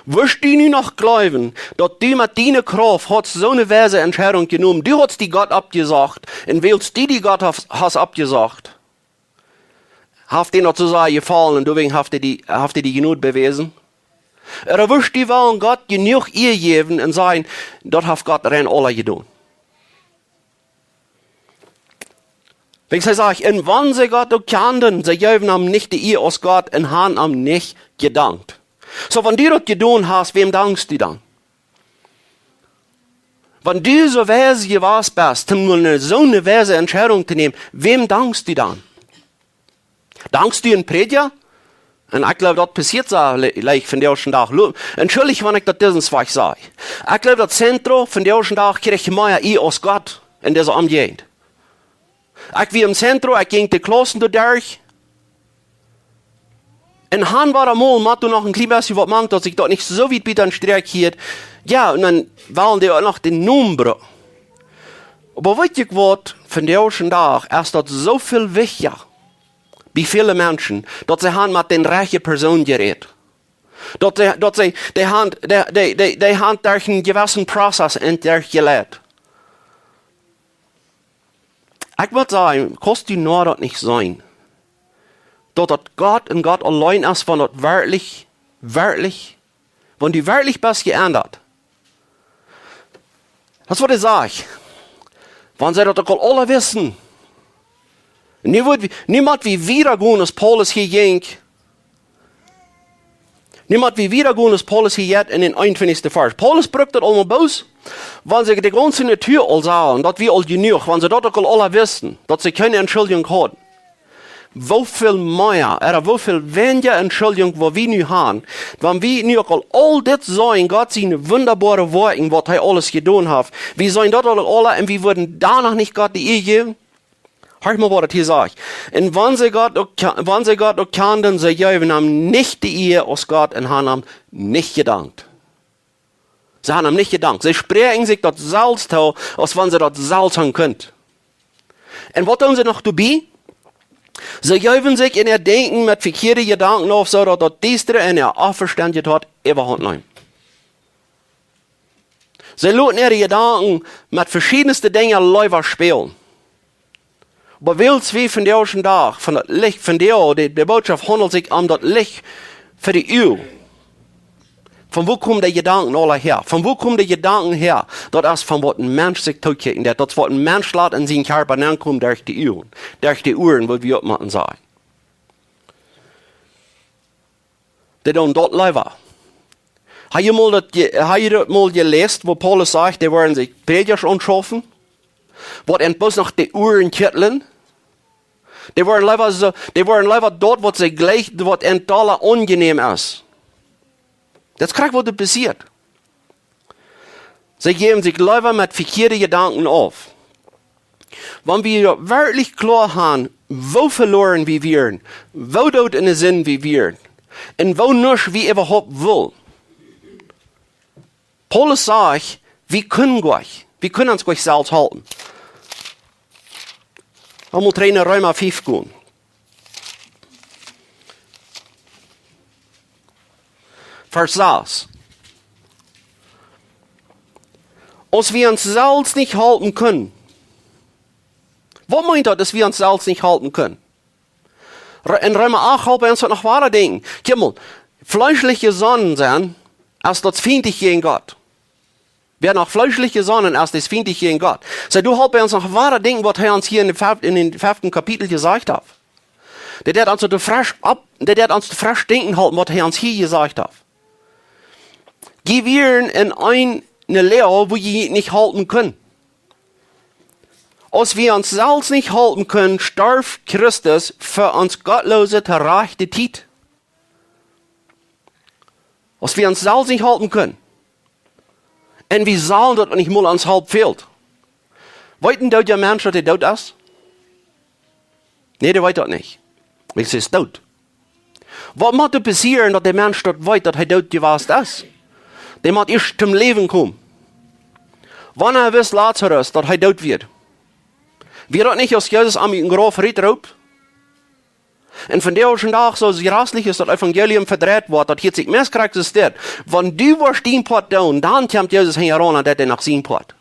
Wurscht du nu noch jleewen, daut du met diene Krauft hast soone weise Entscheidung jenomen? Du hast die Gott aufjesocht, un wiels du die Gott hast, hast aufjesocht, haft dee daut soo sea jefaulen, un doawäajen haft hee die, haft hee die Jnod bewäsen? Ooda wurscht du wellen Gott jenuach Ea jäwen un sajen, daut haft Gott rein auleen jedonen? Wiels hee sajcht, un wan see Gott uk kjanden, see jeewen am nich de Ea aus Gott un han am nich jedankt. Soo, wan du daut jedonen hast, wäm dankst du dan? Wan du soo weis jewast best, om nu soone weise Entscheidung to nämen, wäm dankst du dan? Dankst du een Prädja? Un ekj jleew, daut passieet soo le-, leicht vondoag dän Dach. Lo-, entschuldicht, wan ekj daut disen Wajch saj. Ekj jleew, daut Centro vondoag dän Dach kjricht mea Ea aus Gott en dise Omjäajent. Ekj wia em Centro, ekj jinkj de Klaussen doa derch. Un han wia mol, mau doa noch een kjlien bät waut mank, daut ekj daut nich soo wiet bie dän Strakj hieed. Jo, un dan wellen dee uk noch dän Nomen brucken. Oba weet jie waut, vondoag dän Dach es daut soo väl wichtja bie väle Menschen, daut see han met de rajchte Persoon jerät. Daut see, daut see, dee han, dee, dee, dee, dee han derch eenen jewessen Prozess en derch jeleit. Ekj wudd sajen, kaust du nich daut nich seenen, daut daut Gott un Gott auleen es, wan daut werkjlich, werkjlich, wan du werkjlich best jeendat. Daut es waut hee sajcht. Wan see daut uk aul aula wisten. Nu wudd wie, nu mott wie wieda gonen aus Paulus hia jinkj. Nu mott wie wieda gonen aus Paulus hia jeit en dän eenuntwintichsten Varsch. Paulus brukt daut aulemol bloos, wan see de gaunze Natua aul sagen, daut wia aul jenuach, wan see daut uk aul aula wisten, daut see kjeene Entschuldjunk hauden. Woo väl mea, ooda woo väl weinja Entschuldjunk, waut wie nu han, wan wie nu uk aul, aul dit seenen, Gott siene wundaboare Woakjen, waut hee aules jedonen haft. Wie seenen daut aul aula un wie wudden doano nich Gott de Ea jäwen? Horcht mol, waut daut hia sajcht. Un wan see Gott uk kja-, wan see Gott uk kjanden, see jeewen am nich de Ea aus Gott un han am nich jedankt. See han am nich jedankt. See spräakjen sikj daut selfst too, aus wan see daut selfst han kunt. Un waut doonen see noch doabie? See jeewen sikj en äa Denkjen met vekjieede Jedanken auf, soo daut daut Diestre en äa Auferstaunen haft äwahaunt jenomen. See loten äare Jedanken met veschiedenste Dinja leewa spälen. Oba wiels wie vondoag dän Dach, von daut Licht, vondoag, de, de Bootschoft haundelt sikj om daut Licht fa de Uagen. Von wua komen de Jedanken aula häa? Von wua komen de Jedanken häa? Daut es von waut een Mensch sikj tookjikjen deit. Daut es waut een Mensch lat en sienen Kjarpa nenkomen derch de Uagen, derch de Uaren, waut wie uk motten sajen. Dee doonen daut leewa. Hab jie mol daut je-, hab jie daut mol jeläst, wua Paulus sajcht, dee woaren sikj Prädjasch aunschaufen, waut an bloos noch de Uaren kjitlen? Dee woaren leewa soo, dee woaren leewa daut, waut see jlikjen, waut an dolla aunjenäm es. Daut es krakjt, waut doa passieet. See jäwen sikj leewa met vekjieede Jedanken auf. Wan wie werkjlich kloa han, woo veloaren wie wieren, woo doot en de Sind wie wieren, un woo nuscht wie äwahaupt wullen. Paulus sajcht, wie kunnen nich, wie kunnen ons nich selfst halpen. Wie motten no Reema fief gonen. Varsch sas. Aus wie ons selfst nich halpen kunnen. Waut meent daut, aus wie ons selfst nich halpen kunnen? Re-, en Reema acht halpt ons daut noch wada denkjen. Kjikj mol, fleeschlich jesonnen sennen, es daut fientlich jäajen Gott. Wäa noch fleeschlich jesonnen es, dee es fientlich jäajen Gott. Soo, du halpt ons noch wada denkjen, waut hee ons hia en dän fef-, en dän feften Kapitel jesajcht haft. Dee deit ons daut fresch opp, dee deit ons daut fresch denkjen halpen, waut hee ons hia jesajcht haft. Jie wieren en eene Loag, wua jie nich halpen kunnen. Aus wie ons selfst nich halpen kunnen, storf Christus fa ons Gottloose to rajchte Tiet. Aus wie ons selfst nich halpen kunnen. Un wie sajen daut nich mol ons Help fält. Weet een doodja Mensch, daut hee doot es? Nä, dee weet daut nich. Wiels hee es doot. Waut mott doa passieren, daut de Mensch daut weet, daut hee doot jewast es? Dee mott ieescht toom Läwen komen. Wanea wist Lazarus, daut hee doot wia? Wia daut nich, aus Jesus am ut dän Grauf rutroopt? Un vondoag dän Dach, soo aus jreslich es daut Evangelium vedreit woat, daut hieet sikj meist krakjt soo dit: Wan du woascht dien Poat doonen, dan kjemt Jesus hinjaraun un deit dan noch sien Poat.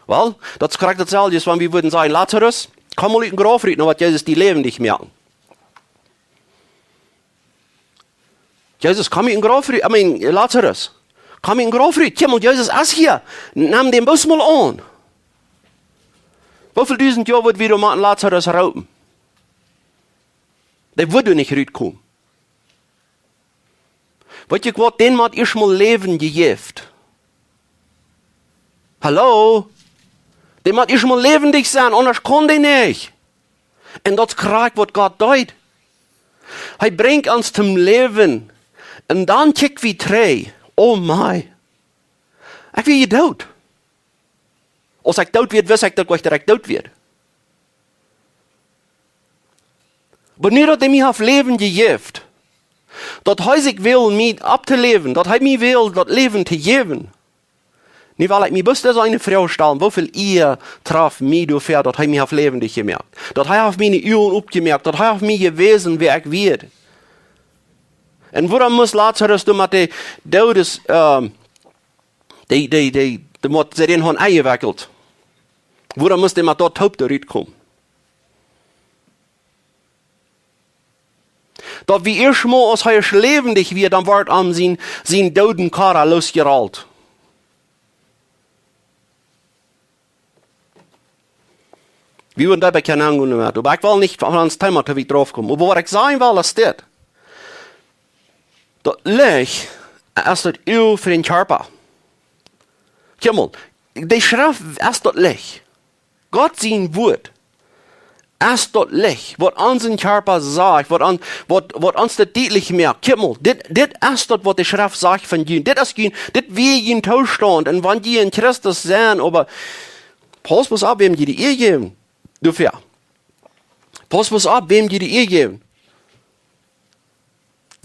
Well, daut es krakjt daut selwje aus wan wie wudden sajen: Lazarus, komm mol ut dän Grauf rut, no waut Jesus die läwendich moakt. Jesus, komm ut dän Grauf rut, I mean, Lazarus, komm ut dän Grauf rut, kjikj mol, Jesus es hia, nem dän bloos mol aun. Woo väl dusent Joa wudd wie doa motten Lazarus roopen? Dee wudd nich rutkomen. Weet jie waut, dän mott ieescht mol Läwen jejäft. Hallo? Dee mott ieescht mol läwendich sennen, aundasch kaun dee nich. Un daut es krakjt waut Gott deit. Hee brinjt ons toom Läwen. Un dan kjikj wie trigj. Oh my. Ekj wia je doot. Aus ekj doot wia, wist ekj daut ekj doot wia. Oba nu daut hee mie haft Läwen jejäft, daut hee sikj well mie opptoläwen, daut hee mie well daut Läwen to jäwen. Nu well ekj mie bloos dise eene Froag stalen: Woo väl Ea traft mie doafäa, daut hee mie haft läwendich jemoakt? Daut hee haft miene Uagen opjemoakt, daut hee haft mie jewäsen wäa ekj wia? Un wuarom must Lazarus doa met de Doodes, ähm, dee, dee, dee, dee mott see dän han enjewekjelt? Wuarom must dee met daut toop doa rutkomen? Daut wia ieescht mol, aus hee ieescht läwendich wia, dan wort am sien, sien dooden Kjarpa losjerolt. Wie wudden doa bie kjennen aungonen met, oba ekj well nich von ons Thema to wiet raufkomen. Oba waut ekj sajen well, es dit: Daut Licht es daut Uagen fa dän Kjarpa. Kjikj mol, de Schreft es daut Licht. Gott sien Wuat es daut Licht, waut onsen Kjarpa sajcht, waut on-, waut, waut ons daut dietlich moakt. Kjikj mol, dit, dit es daut, waut de Schreft sajcht von junt. Dit es junt, dit wia jun Toostaunt. Un wan jie en Christus sent, oba pausst bloos opp, wäm jie de Ea jäwen. Doafäa. Pausst bloos opp, wäm jie de Ea jäwen.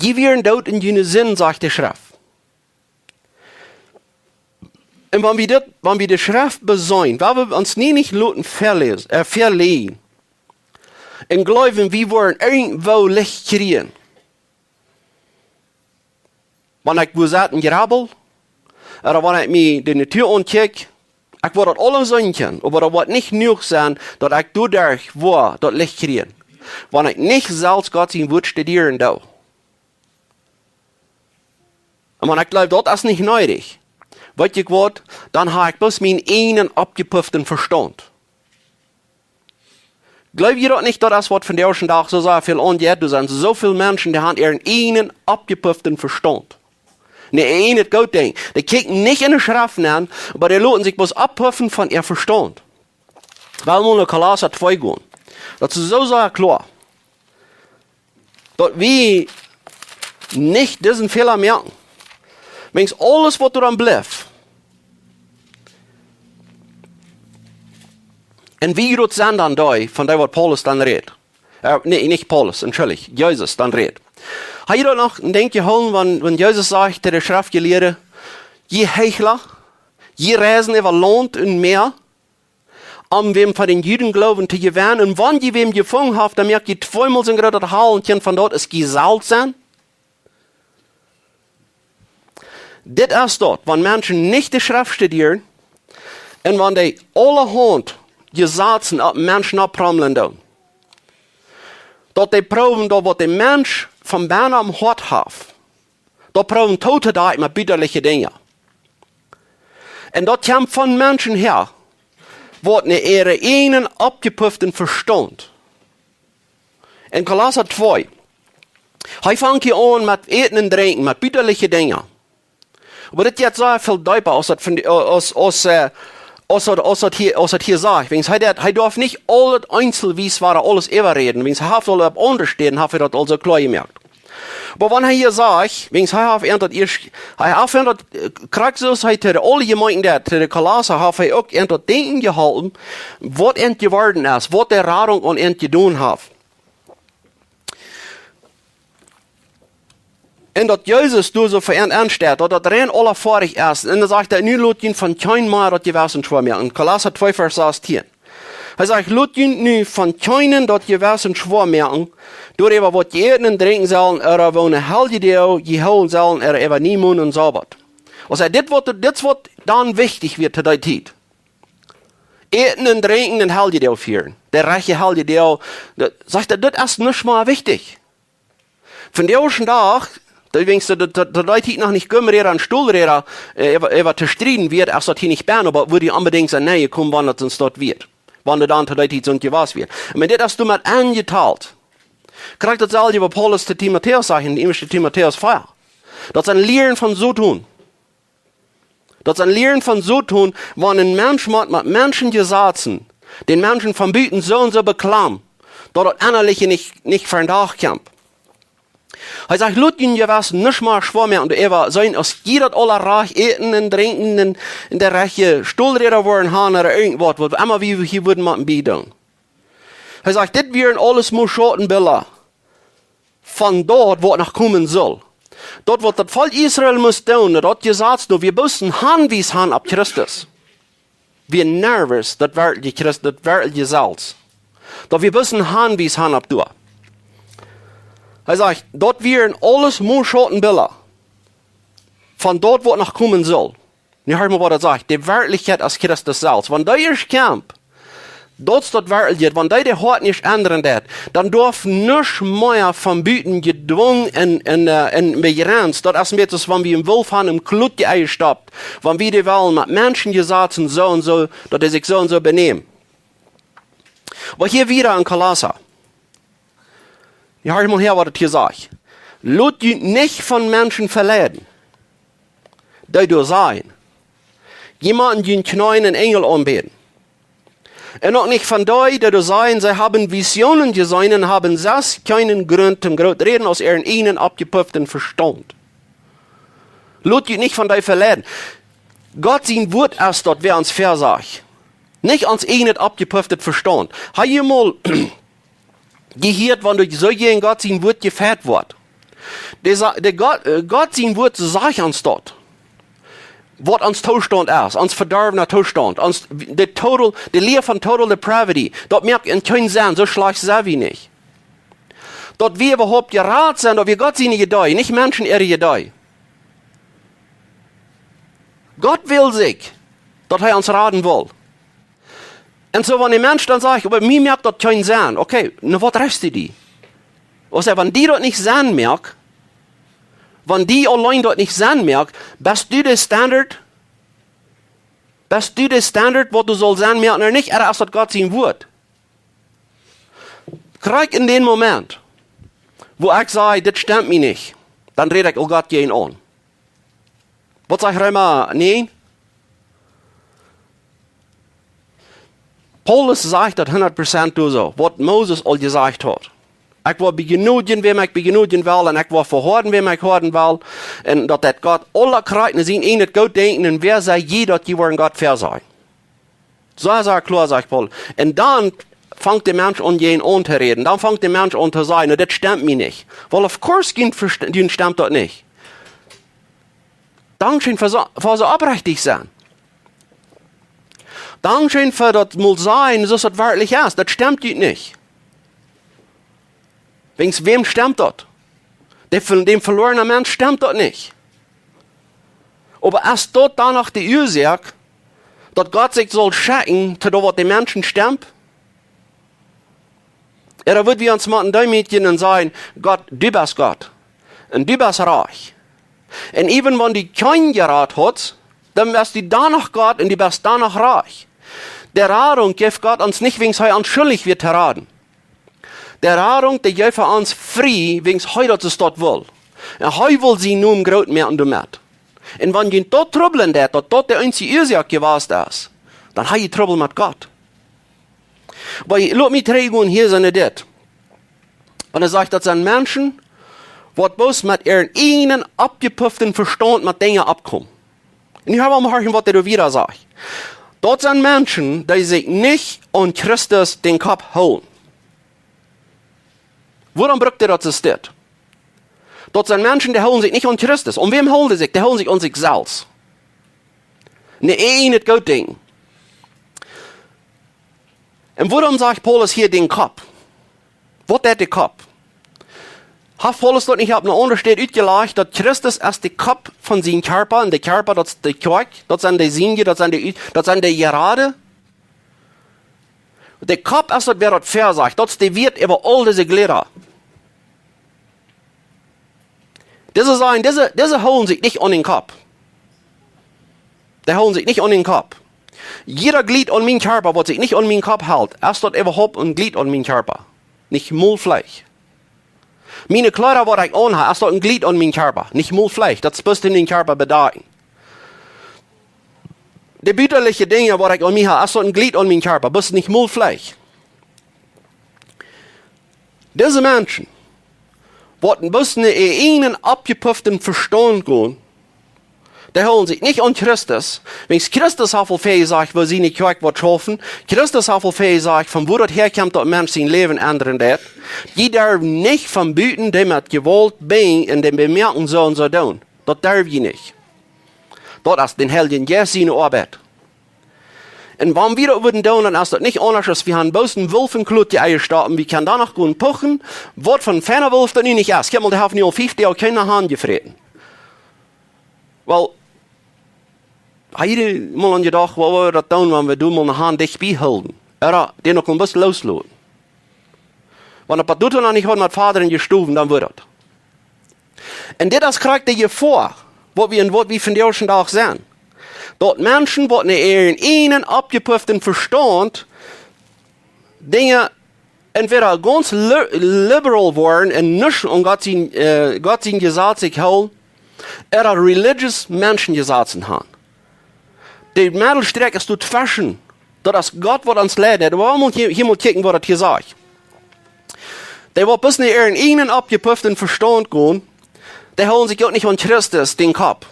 Jie wieren doot en june Sind, sajcht de Schreft. Un wan wie dit, wan wie de Schreft beseenen, woa wie ons nie nich loten veläsen, äh, veleiden. Un jleewen, wie woaren irjentwoo Licht kjrieen. Wan ekj wua sett un jrabbel, ooda wan ekj mie de Natua aunkjikj, ekj woa daut aules seenen kjennen, oba daut woat nich jenuach sennen, daut ekj doaderch woa daut Licht kjrieen, wan ekj nich selfst Gott sien Wuat studieren doo. Un wan ekj jleew, daut es nich needich, weet jie waut, dan hab ekj bloos mienen eenen oppjepufften Vestaunt. Jleew jie daut nich, daut es waut vondoag dän Dach soo sea väl aunjeit? Doa sent soo väl Menschen, dee haben äaren eenen oppjepufften Vestaunt. Nä, een goodet Dinkj. Dee kjikjen nich en de Schreft nenn, oba dee loten sikj bloos opppuffen von äa Vestaunt. Well wie no Kolossa twee gonen. Daut es soo sea kloa, daut wie nich disen Fäla moaken. Wiels aules, waut doa dan blift. Un woo groot sent dan dee, von dee waut Paulus dan rät? Äh, nä, nich Paulus, entschuldicht, Jesus dan rät. Hab jie daut noch en Denkj jehoolen, wan, wan Jesus sajcht to de Schreftjelieede: Jie Heichla, jie reisen äwa Launt un Mäa, om wäm von dän Judengloowen to jewennen. Un wan jie wäm jefungen haben, dan moakt jie tweemol soon grootet Hallent von daut, aus jie selfst sent. Dit es daut, wan Menschen nich de Schreft studieren un wan dee aulahaunt Jesazen opp Menschen aufprommeln doonen. Daut dee proowen, daut waut de Mensch von bennen aum Hoat haft, daut proowen to, to doonen met butaliche Dinja. Un daut kjemt von Menschen häa, waut no äaren eenen oppjepufften Vestaunt. En Kolossa twee, hee fangt hia aun met Äten un Drinkjen, met butaliche Dinja. Oba dit jeit soo väl deepa aus daut von dee, aus, aus, äh, aus daut, aus daut hia, aus daut hia sajcht. Wiels hee deit, hee darf nich aul daut eenselwies wada aules äwaräden. Wiels hee haft aul opp aundre Städen, haft hee daut aul soo kloa jemoakt. Oba wan hee hia sajcht, wiels hee haft an daut ieescht, hee haft an daut, äh, krakjt soo aus hee to de aule Jemeenten deed, to de Kolossa, haft hee uk an daut Denkjen jeholpen, waut an jeworden es, waut de Radunk aun an jedonen haft. Un daut Jesus doa soo fa an aunsteit, daut daut rein aula foadich es. Un dan sajcht hee: Nu lot junt von kjeen mea daut Jewessen schwoa moaken. Kolossa twee, Varsch sastieen. Hee sajcht: Lot junt nu von kjeenen daut Jewessen schwoa moaken, doaräwa waut jie äten un drinkjen sellen, ooda woone Heljedoag jie hoolen sellen, ooda äwa Niemonden un Sabat. Aulsoo dit woat, dit woat dan wichtich woaren to dee Tiet. Äten un drinkjen un Heljedoag fieren. De rajchte Heljedoag, daut, sajcht hee, daut es nich mea wichtich. Vondoag dän Dach, daut, wiels daut, daut, daut, daut hia noch nich Gummiräda un Stolräda, äh, äwa, äwa to strieden wia, aus daut hia nich bie, oba wudden dee onbedinjt sennen, nä, komen, wan daut ons daut wia. Wan daut dan to dee Tiet soont jewast wia. Oba dit es doamet aunjetalt. Krakjt daut selwje, waut Paulus to Timotäus sajcht en ieeschte Timotäus vea. Daut sent Lieren von Soton. Daut sent Lieren von Soton, wan een Mensch mott met Menschen Jesazen, dän Menschen von buten soo un soo bekjlamen, daut daut Ennaliche nich, nich vondoag kjemt. Hee sajcht: "Lot jun Jewessen nuscht mea schwoa moaken doaräwa, soo aus jie daut aula rajcht äten un drinkjen un, un de rajchte Stoolräda woaren haben ooda irjentwaut, waut emma wie hia wudden motten bie doonen." Hee sajcht: "Dit wieren aules mau Schautenbilla von daut, waut noch komen sull." Daut, waut daut Volkj Israel must doonen, daut Jesaz, daut wia bloos een Hanwies han opp Christus. Wia nervös, daut werkjliche Christ, daut werkjliche Jesaz. Daut wia bloos een Hanwies han opp doa. Hee sajcht: "Daut wieren aules mau Schautenbilla von daut, waut noch komen sull." Nu hia mol, waut daut sajcht: de Werkjlichkjeit es Christus selfst. Wan dee ieescht kjemt, daut es daut Werkjliche, wan dee de Hoaten nich endren deit, dan darf nuscht mea von buten jedwungen un, un, äh, un bejrenst. Daut es een bät soo aus wan wie een Wolf han em Klutje enjestoppt, wan wie dee wellen met Menschen Jesazen soo un soo, daut dee sikj soo un soo beneemen. Oba hia wada en Kolossa. Hia hab ekj mol häa, waut et hia sajcht: "Lot junt nich von Menschen veleiden, dee doa sajen, jie motten june Kjnees eenen Enjel aunbäden. Un uk nich von dee, dee doa sajen, see haben Visionen jeseenen un haben selfst kjeenen Grunt toom groot räden aus äaren eejnen oppjepufften Vestaunt." Lot junt nich von dee veleiden. Gott sien Wuat es daut, waut ons vesajcht. Nich ons eejnet oppjepufftet Vestaunt. Hab jie mol jehieet, wan doa soo jäajen Gott sien Wuat jefeit woat? De, sa- de Gott, äh, Gott sien Wuat sajcht ons daut, waut ons Toostaunt es, ons vedorwna Toostaunt, ons, de total, de Lia von total depravity. Daut moakt kjeen Senn, soo schlajcht sent wie nich. Daut wie äwahaupt jerat sent, daut wia Gott siene Idee, nich Menschen äare Idee. Gott wull sikj, daut hee ons raden wull. Un soo, wan een Mensch dan sajcht: "Oba mie moakt daut kjeen Senn." Okay, nu waut rajchst du die? Aus hee, wan die daut nich Senn moakt, wan die auleen daut nich Senn moakt, best du de Standard? Best du de Standard, waut du saust Senn moaken ooda nich? Ooda es daut Gott sien Wuat? Krakjt en dän Moment, wua ekj saj: "Dit stemt mie nich", dan räd ekj aul Gott jäajen aun. Waut sajcht Reema näajen? Paulus sajcht daut hundat Prozent doa soo, waut Moses aul jesajcht haud: "Ekj woa bejnodjen, wäm ekj bejnodjen well, un ekj woa vehoaden, wäm ekj hoaden well." Un daut deit Gott aule Krakjt no sien eejnet Gooddenkjen, un wäa sent jie, daut jie woaren Gott vesajen? Soo, soo kloa, sajcht Paulus. Un dan fangt de Mensch aun, jäajen aun to räden. Dan fangt de Mensch aun to sajen: "Na, dit stemt mie nich." Well, of course, junt vest-, junt stemt daut nich. Dankscheen fa soo, fa soo oprechtich sennen. Dankscheen fa daut mol sajen, soo aus daut werkjlich es. Daut stemt junt nich. Wäajen wäm stemt daut? Dee, däm velornen Mensch stemt daut nich. Oba es daut dan noch de Uasoak, daut Gott sikj saul schekjen to daut, waut de Menschen stemt? Ooda wudd wie ons motten deemootjen un sajen: "Gott, du best Gott. Un du best rajcht. Un even wan du kjeen jerat hast, dan best du dan noch Gott un du best dan noch rajcht." De Radunk jeft Gott ons nich, wäajen hee ons schuldich wia to raden. De Radunk, dee jeft hee ons frie, wäajen hee daut soo wull. Un hee wull sienen Nomen groot moaken doamet. Un wan junt daut trubblen deit, daut daut de eensje Uasoak jewast es, dan hab jie Trubbel met Gott. Oba lot mie trigjgonen hia no dit. Wan hee sajcht, daut sent Menschen, waut bloos met äaren eejnen oppjepufften Vestaunt met Dinja oppkomen. Un nu hab wie mol horchen, waut hee doa wieda sajcht. Daut sent Menschen, dee sikj nich aun Christus dän Kopp hoolen. Wuarom brukt hee daut Zitat? Daut sent Menschen, dee hoolen sikj nich aun Christus. Aun wäm hoolen dee sikj? Dee hoolen sikj aun sikj selfst. Aun äa eejnet Gooddenkjen. Un wuarom sajcht Paulus hia dän Kopp? Waut deit de Kopp? Haft Paulus daut nich opp eene aundre Städ utjelajcht, daut Christus es de Kopp von sienen Kjarpa, un de Kjarpa, daut es de Kjoakj, daut sent de Sienje, daut sent de, daut sent de Jerade? De Kopp es daut, wäa daut vesajcht, daut es de Wieet äwa aul dise Jleda. Dise sajen, dise, dise hoolen sikj nich aun dän Kopp. Dee hoolen sikj nich aun dän Kopp. Jieda Jlieed aun mienen Kjarpa, waut sikj nich aun mienen Kopp helt, es daut äwahaupt een Jlieed aun mienen Kjarpa? Nich mol Fleesch. Miene Kjleeda, waut ekj aunhab, es daut een Jlieed aun mienen Kjarpa? Nich mol Fleesch, daut es bloos dän Kjarpa bedakjen. De butalje Dinja, waut ekj aun mie hab, es daut een Jlieed aun mienen Kjarpa? Bloos nich mol Fleesch. Dise Menschen, waut een bät no äa eejnen oppjepufften Vestaunt gonen, dee hoolen sikj nich aun Christus. Wiels Christus haft aul väajesajcht, woo siene Kjoakj woat schaufen. Christus haft aul väajesajcht, von wua daut häakjemt, daut Mensch sien Läwen endren deit. Jie derwen nich von buten dee met Jewault binjen un dän bemoaken, soo un soo doonen. Daut derw jie nich. Daut es dän Heiljen Jeist siene Oabeit. Un wan wie daut wudden doonen, dan es daut nich aundasch, aus wie haben bloos een Wulf em Klot jestoaken. Wie kjennen dan noch gonen puchen, waut fa een feina Wulf daut nu nich es. Kjikj mol, dee haft nu aul fiew Doag kjeene Haunt jefräten. Well, haud jie mol aun jedocht, woo wie daut doonen, wan wie doa mol eene Haunt dicht bie hieden? Ooda dän uk een bät losloten. Wan daut doa noch nich haud met Voda jestowen, dan wudd daut. Un dit es krakjt de Jefoa, waut wie en waut wie vondoag dän Dach seenen. Daut Menschen, waut no äaren eejnen oppjepufften Vestaunt Dinja entwäda gaunz li-, liberal woaren un nuscht aun Gott sien, äh, Gott sien Jesaz sikj hoolen, ooda religious Menschenjesazen haben. De Medelstrakj es doa tweschen. Daut es Gott, waut ons leit. Oba wie motten hia, hia mol kjikjen, waut daut hia sajcht. Dee, waut bloos no äaren eejnen oppjepufften Vestaunt gonen, dee hoolen sikj uk nich aun Christus, dän Kopp.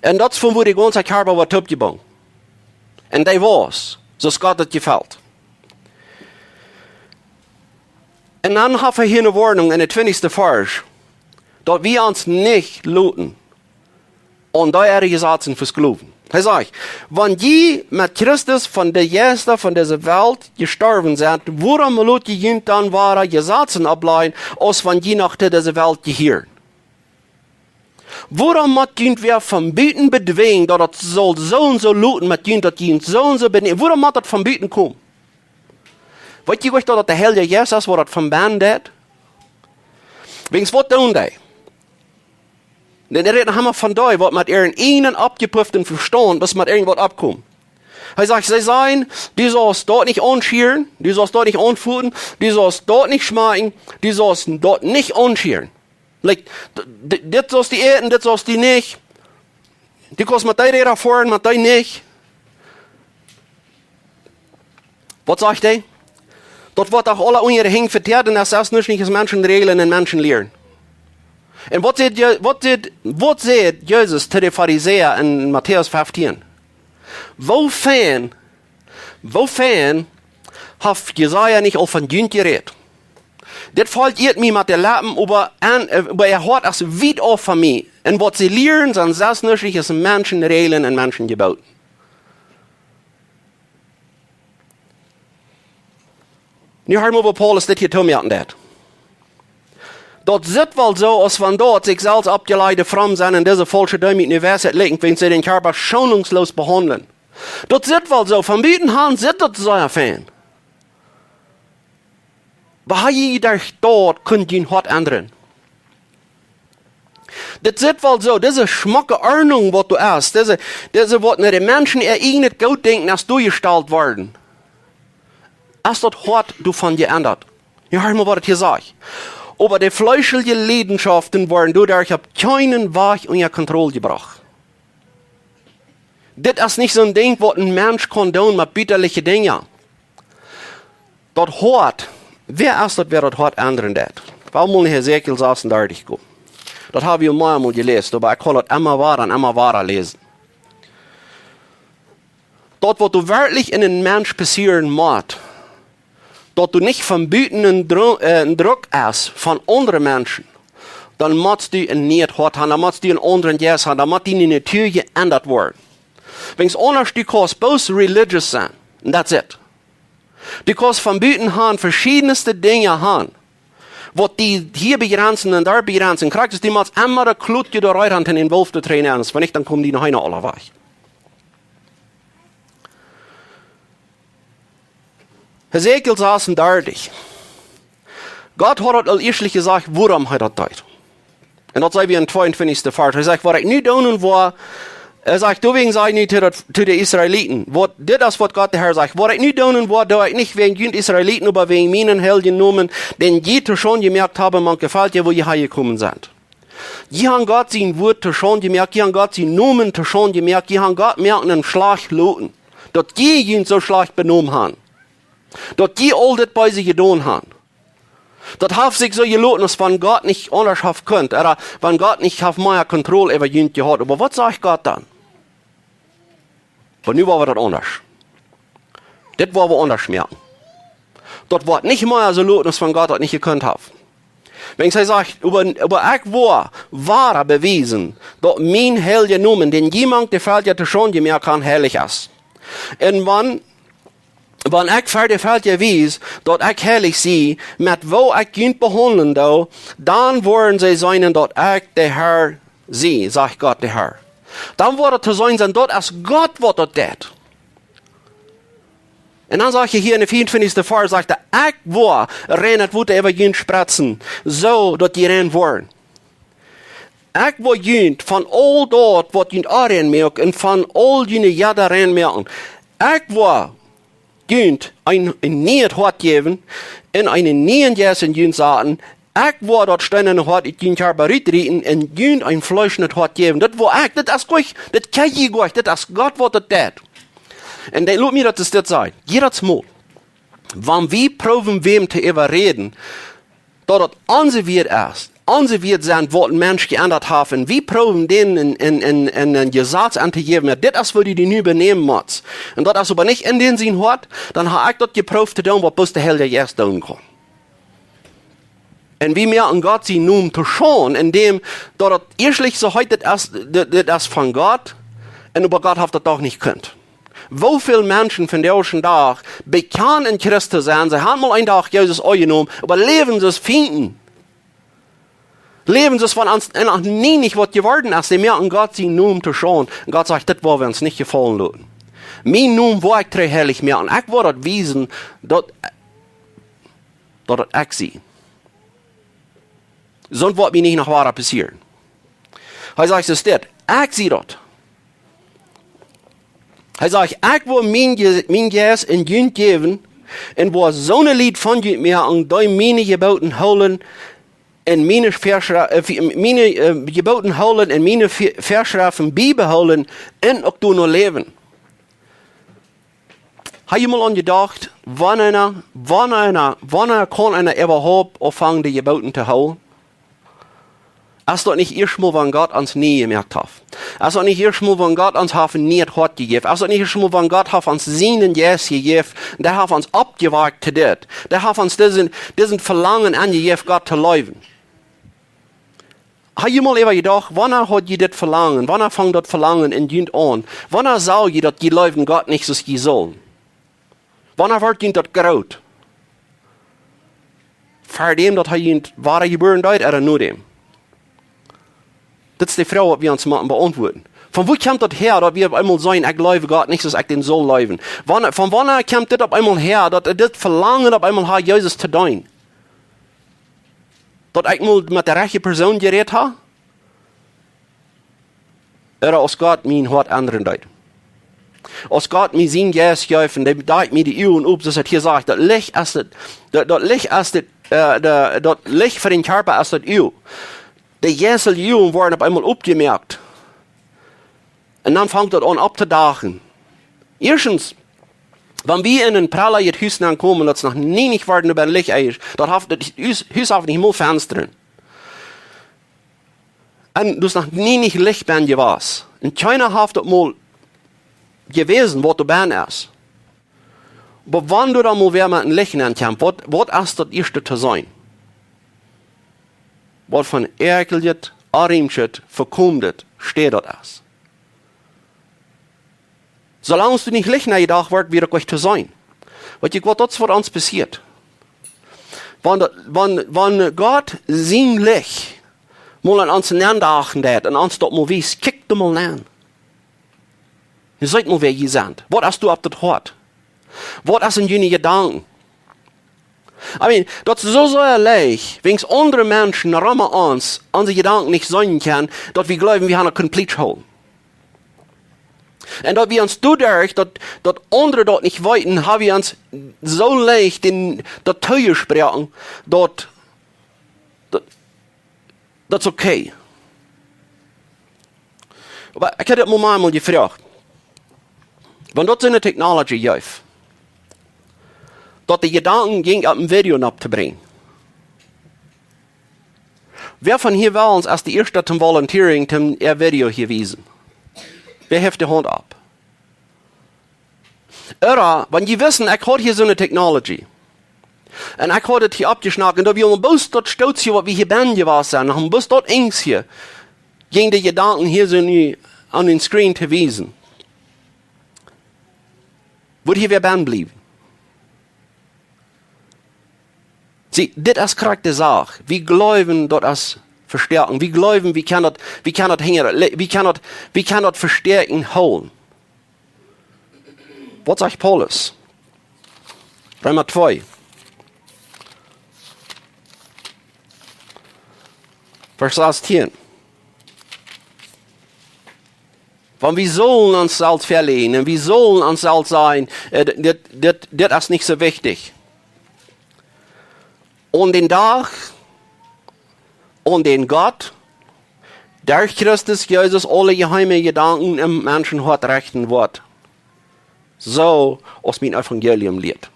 Un daut es von wua de gaunze Kjarpa woat oppjebungen. Un dee wia, soo aus Gott daut jefelt. Un dan haft hee hia eene Woarnunk en dän twintichsten Varsch, daut wie ons nich loten aun dee äare Jesazen veskloowen. Hee sajcht: "Wan jie met Christus von de Jeista von dise Welt jestorwen sent, wuarom lot jie junt dan wada Jesazen oppläajen, aus wan jie noch to dise Welt jehieren?" Wuarom mott junt wäa von buten bedwinjen, daut daut saul soo un soo loten met junt, daut junt soo un soo benämen? Wuarom mott daut von buten komen? Weet jie nich, daut daut de Heilje Jeist es, waut daut von bennen deit? Wiels waut doonen dee? Dan rät hee noch emma von dee, waut met äaren eejnen oppjepufften Vestaunt, waut met irjent waut oppkomen. Hee sajcht, see sajen: "Du saust daut nich aunschieren, du saust daut nich aunfoten, du saust daut nich schmakjen, du saust daut nich aunschieren." Like, d-, d-, dit saust du äten, dit saust du nich. Du kaust met dee Räda foaren, met dee nich. Waut sajcht hee? Daut woat doch aula unja de Henj veteat un daut es nuscht nich aus Menschen räajlen un Menschen lieren. Un waut sajcht Je-, waut sajcht, waut sajcht Jesus to de Farisäa en Matäus feftieen? Woo fein, woo fein haft Jesaja nich aul von junt jerät? Dit Volkj iet mie met de Leppen, oba en, äh, oba äa Hoat es wiet auf von mie. Un waut see lieren, sent sest nuscht nich aus Menschen räajlen un Menschen Jebooten. Nu hia mol, waut Paulus dit hia tomoaken deit. Daut sitt woll soo, aus wan daut sikj selfst oppjelajchte Fromme sent un dise faulsche Deemoot nu Weisheit lieren, wan see dän Kjarpa schonungslos behaundlen. Daut sitt woll soo, von buten han sitt daut sea fein. Oba haft jie jedocht, daut kunn jun Hoat endren? Dit sitt woll soo, dise schmocke Ordnunk, waut doa es, dise, dise, waut no de Menschen äa eejnet Gootdenkjen es derchjestalt worden, es daut Hoat doavon jeendat? Jo, hia mol, waut daut hia sajcht. Oba de fleeschelje Leidenschaften woaren doaderch opp kjeenen Wajch unja Kontroll jebrocht. Dit es nich soon Dinkj, waut een Mensch kaun doonen met butalje Dinja. Daut Hoat, wäa es daut, wäa daut Hoat endren deit? Well wie mol no Hesekiel sasuntachentich gonen. Daut hab wie mol emol jeläst, oba ekj kaun daut emma wada un emma wada läsen. Daut, waut doa werkjlich en een Mensch passieren mott, daut doa nich von buten een Dru-, äh, een Druck es von aundre Menschen, dan motst du een nieet Hoat han, dan motst du een aundren Jeist han, dan mott diene Natua jeendat woaren. Wiels aundasch, du kaust bloos religious sennen, un that's it. Du kaust von buten han veschiedenste Dinja han, waut die hia bejrenzen un doa bejrenzen. Krakjt es, du motst emma de Klutje doa rut han, en dän Wulf to trainen, wan nich, dan komen die noch eena aula wajch. Hesekiel sasuntachentich. Gott haud daut aul ieeschtlich jesajcht, wuarom hee daut deed. Un daut see wie em tweeuntwintichsten Varsch. Hee sajcht: "Waut ekj nu doonen woa", hee sajcht: "Doawäajen saj nu to daut, to de Israeliten, waut, dit es, waut Gott de Herr sajcht: Waut ekj nu doonen woa, doo ekj nich wäajen junt Israeliten, oba wäajen mienen heiljen Nomen, dän jie to Schaund jemoakt haben mank de Velkja, wua jie hanjekomen sent." Jie han Gott sien Wuat to Schaund jemoakt, jie han Gott sien Nomen to Schaund jemoakt, jie han Gott moaken schlajcht loten. Daut jie junt soo schlajcht benomen han. Daut jie aul dit Beese jedonen han. Daut haft sikj soo jeloten, aus wan Gott nich aundasch haft kunt, ooda wan Gott nich haft mea Kontroll äwa junt jehaut. Oba waut sajcht Gott dan? Oba nu woa wie daut aundasch. Dit woa wie aundasch moaken. Daut woat nich mea soo loten, aus wan Gott daut nich jekunt haft. Wan hee sajcht, oba, oba ekj woa wada bewiesen, daut mien heilja Nomen, dän jie mank de Velkja to Schaund jemoakt han, heilich es. Un wan, wan ekj ver de Velkja wies, daut ekj heilich sie, met woo ekj junt behaundlen doo, dan woaren see seenen, daut ekj de Herr sie, sajcht Gott de Herr. Dan woat et to seenen sennen, daut es Gott, waut daut deit. Un dan sajcht hee hia en de vea un twintichste Varsch, sajcht hee: Ekj woa reinet Wota äwa junt spretzen, soo daut jie rein woaren. Ekj woa junt von aul daut, waut junt onrein moakt, un von aul june Jeda rein moaken. Ekj woa junt een, een nieet Hoat jäwen, un eenen nieen Jeist en junt saten. Ekj woa daut steenane Hoat ut junt Kjarpa rutrieten un junt een fleeschnet Hoat jäwen. Daut woa ekj, daut es Gott, daut kjenn jie Gott, daut es Gott, waut daut deit. Un dan lot mie daut es dit sajen. Jiedatsmol, wan wie proowen wäm to äwaräden, daut daut onse Wieed es, onse Wieed sent, waut een Mensch jeendat haft, un wie proowen dän een, een, een, een, een Jesaz auntojäwen, jo, dit es, woo du die nu benämen motst, un daut es oba nich en dän sien Hoat, dan ha ekj daut jeprooft to doonen, waut bloos de Heilja Jeist doonen kaun. Un wie moaken Gott sienen Nomen to Schaund, endäm daut daut ieeschtlich soo heet, dit es, dit, dit es von Gott, un oba Gott haft daut doch nich jekunt. Woo väl Menschen vondoag dän Dach bekjanen Christ to sennen, see haben mol een Dach Jesus aunjenomen, oba läwen soo aus Fienden. Läwen soo aus wan ons, un noch nie nich waut jeworden es, dee moaken Gott sienen Nomen to Schaund. Un Gott sajcht: Dit woa wie ons nich jefaulen loten. Mien Nomen woa ekj trigj heilich moaken. Ekj woa daut wiesen, daut, daut daut ekj sie. Soont woat mie nich noch wada passieren. Hee sajcht, es dit, ekj sie daut. Hee sajcht: Ekj woa mien Je-, mien Jeist en junt jäwen, un woa soone Lied von junt moaken, dee miene Jeboten hoolen, un miene Veschref-, äh, wie-, miene, äh, Jeboten hoolen, un miene Ve-, Veschreften biebehoolen, un uk doano läwen. Ha jie mol aun jedocht, wanea, wanea, wanea kaun eena äwahaupt aunfangen, de Jeboten to hoolen? Es daut nich ieeschtmol, wan Gott ons nie jemoakt haft? Es daut nich ieeschtmol, wan Gott ons haft een nieet Hoat jejäft? Es daut nich ieeschtmol, wan Gott haft ons sienen Jeist jejäft? Dee haft ons oppjewakjt to dit. Dee haft ons disen, disen Velangen aunjejäft, Gott to leewen. Ha jie mol äwa jedocht, wanea haud jie dit Velangen? Wanea funk daut Velangen en junt aun? Wanea sach jie, daut jie leewden Gott nich soo aus jie sullen? Wanea wort junt daut groot? Ver däm, daut hee junt wada jebuaren deed, ooda no däm? Dit es de Froag, waut wie ons motten beauntwuaden. Von wua kjemt daut häa, daut wie opp eemol sajen: Ekj leew Gott nich soo aus ekj dän sull leewen? Wanea, von wanea kjemt dit opp eemol häa, daut wie dit Velangen opp eemol haben, Jesus to deenen? Daut ekj mol met de rajchte Persoon jerät hab? Ooda aus Gott mien Hoat endren deed? Aus Gott mie sienen Jeist jeef, un dee deed mie de Uagen op, soo aus et hia sajcht, daut Licht es daut, daut, daut Licht es daut, äh, de, daut Licht fa dän Kjarpa es daut Uag. De jeistelje Uagen woaren opp eemol oppjemoakt. Un dan fangt daut aun opptodachen. Ieeschtens, wan wie en een prallet Hus nenkomen, daut es noch nie nich worden äwa een Licht, daut haft, daut Hus, Hus haft nich mol Fenstren. Un daut es noch nie nich Licht bennen jewast. Un kjeena haft daut mol jewäsen, waut doa bennen es. Oba wan doa dan mol wäa met een Licht nenkjemt, waut, waut es daut ieeschte to seenen? Waut fa een äakjeljet, onreint, vekomdet Städ daut es. Soo lang aus doa nich Licht nenjedocht woat, woat daut nich to seenen. Weet jie waut, daut es waut ons passieet. Wan, wan, wan Gott sien Licht mol aun ons nendachen deit un ons daut mol wiest, kjikj doa mol nen. Jie seenen mol, wäa jie sent. Waut es doa opp daut Hoat? Waut es en june Jedanken? I mean, daut es soo, soo leicht, wiels aundre Menschen rom ons onse Jedanken nich seenen kjennen, daut wie jleewen, wie haben daut komplett jeholt. Un daut wie ons doaderch, daut, daut aundre daut nich weeten, ha wie ons soo leicht dän, daut toojesproaken, daut, daut, daut es okay. Oba ekj hab daut mol, mol jefroacht. Wan daut soone Technology jeef, daut de Jedanken jinkj opp een Video nopp to brinjen. Wäa von hia well ons aus de ieeschte toom volunteering toom äa Video hia wiesen? Wäa haft de Haunt opp? Ooda, wan jie wissen, ekj haud hia soone technology. Un ekj haud et hia oppjeschnackt, un daut wia bloos daut Stootje, waut wie hia bennen jewast sent, noch bloos daut Enjstje, jinkj de Jedanken hia soo nu aun dän screen to wiesen. Wudd hia wäa bennen bliewen? See, dit es krakjt de Sach. Wie jleewen, daut es vestoaken. Wie jleewen, wie kjennen daut, wie kjennen daut hinja, wie kjennen daut, wie kjennen daut vestoaken hoolen. Waut sajcht Paulus? Reema twee, Varsch sastieen. Wan wie sellen ons selfst veläajnen un wie sellen ons selfst sajen, äh, dit, dit, dit es nich soo wichtich. Aun dän Dach, aun dän Gott derch Christus Jesus aule jeheime Jedanken em Menschenhoat rechten woat, soo aus mien Evangelium lieet.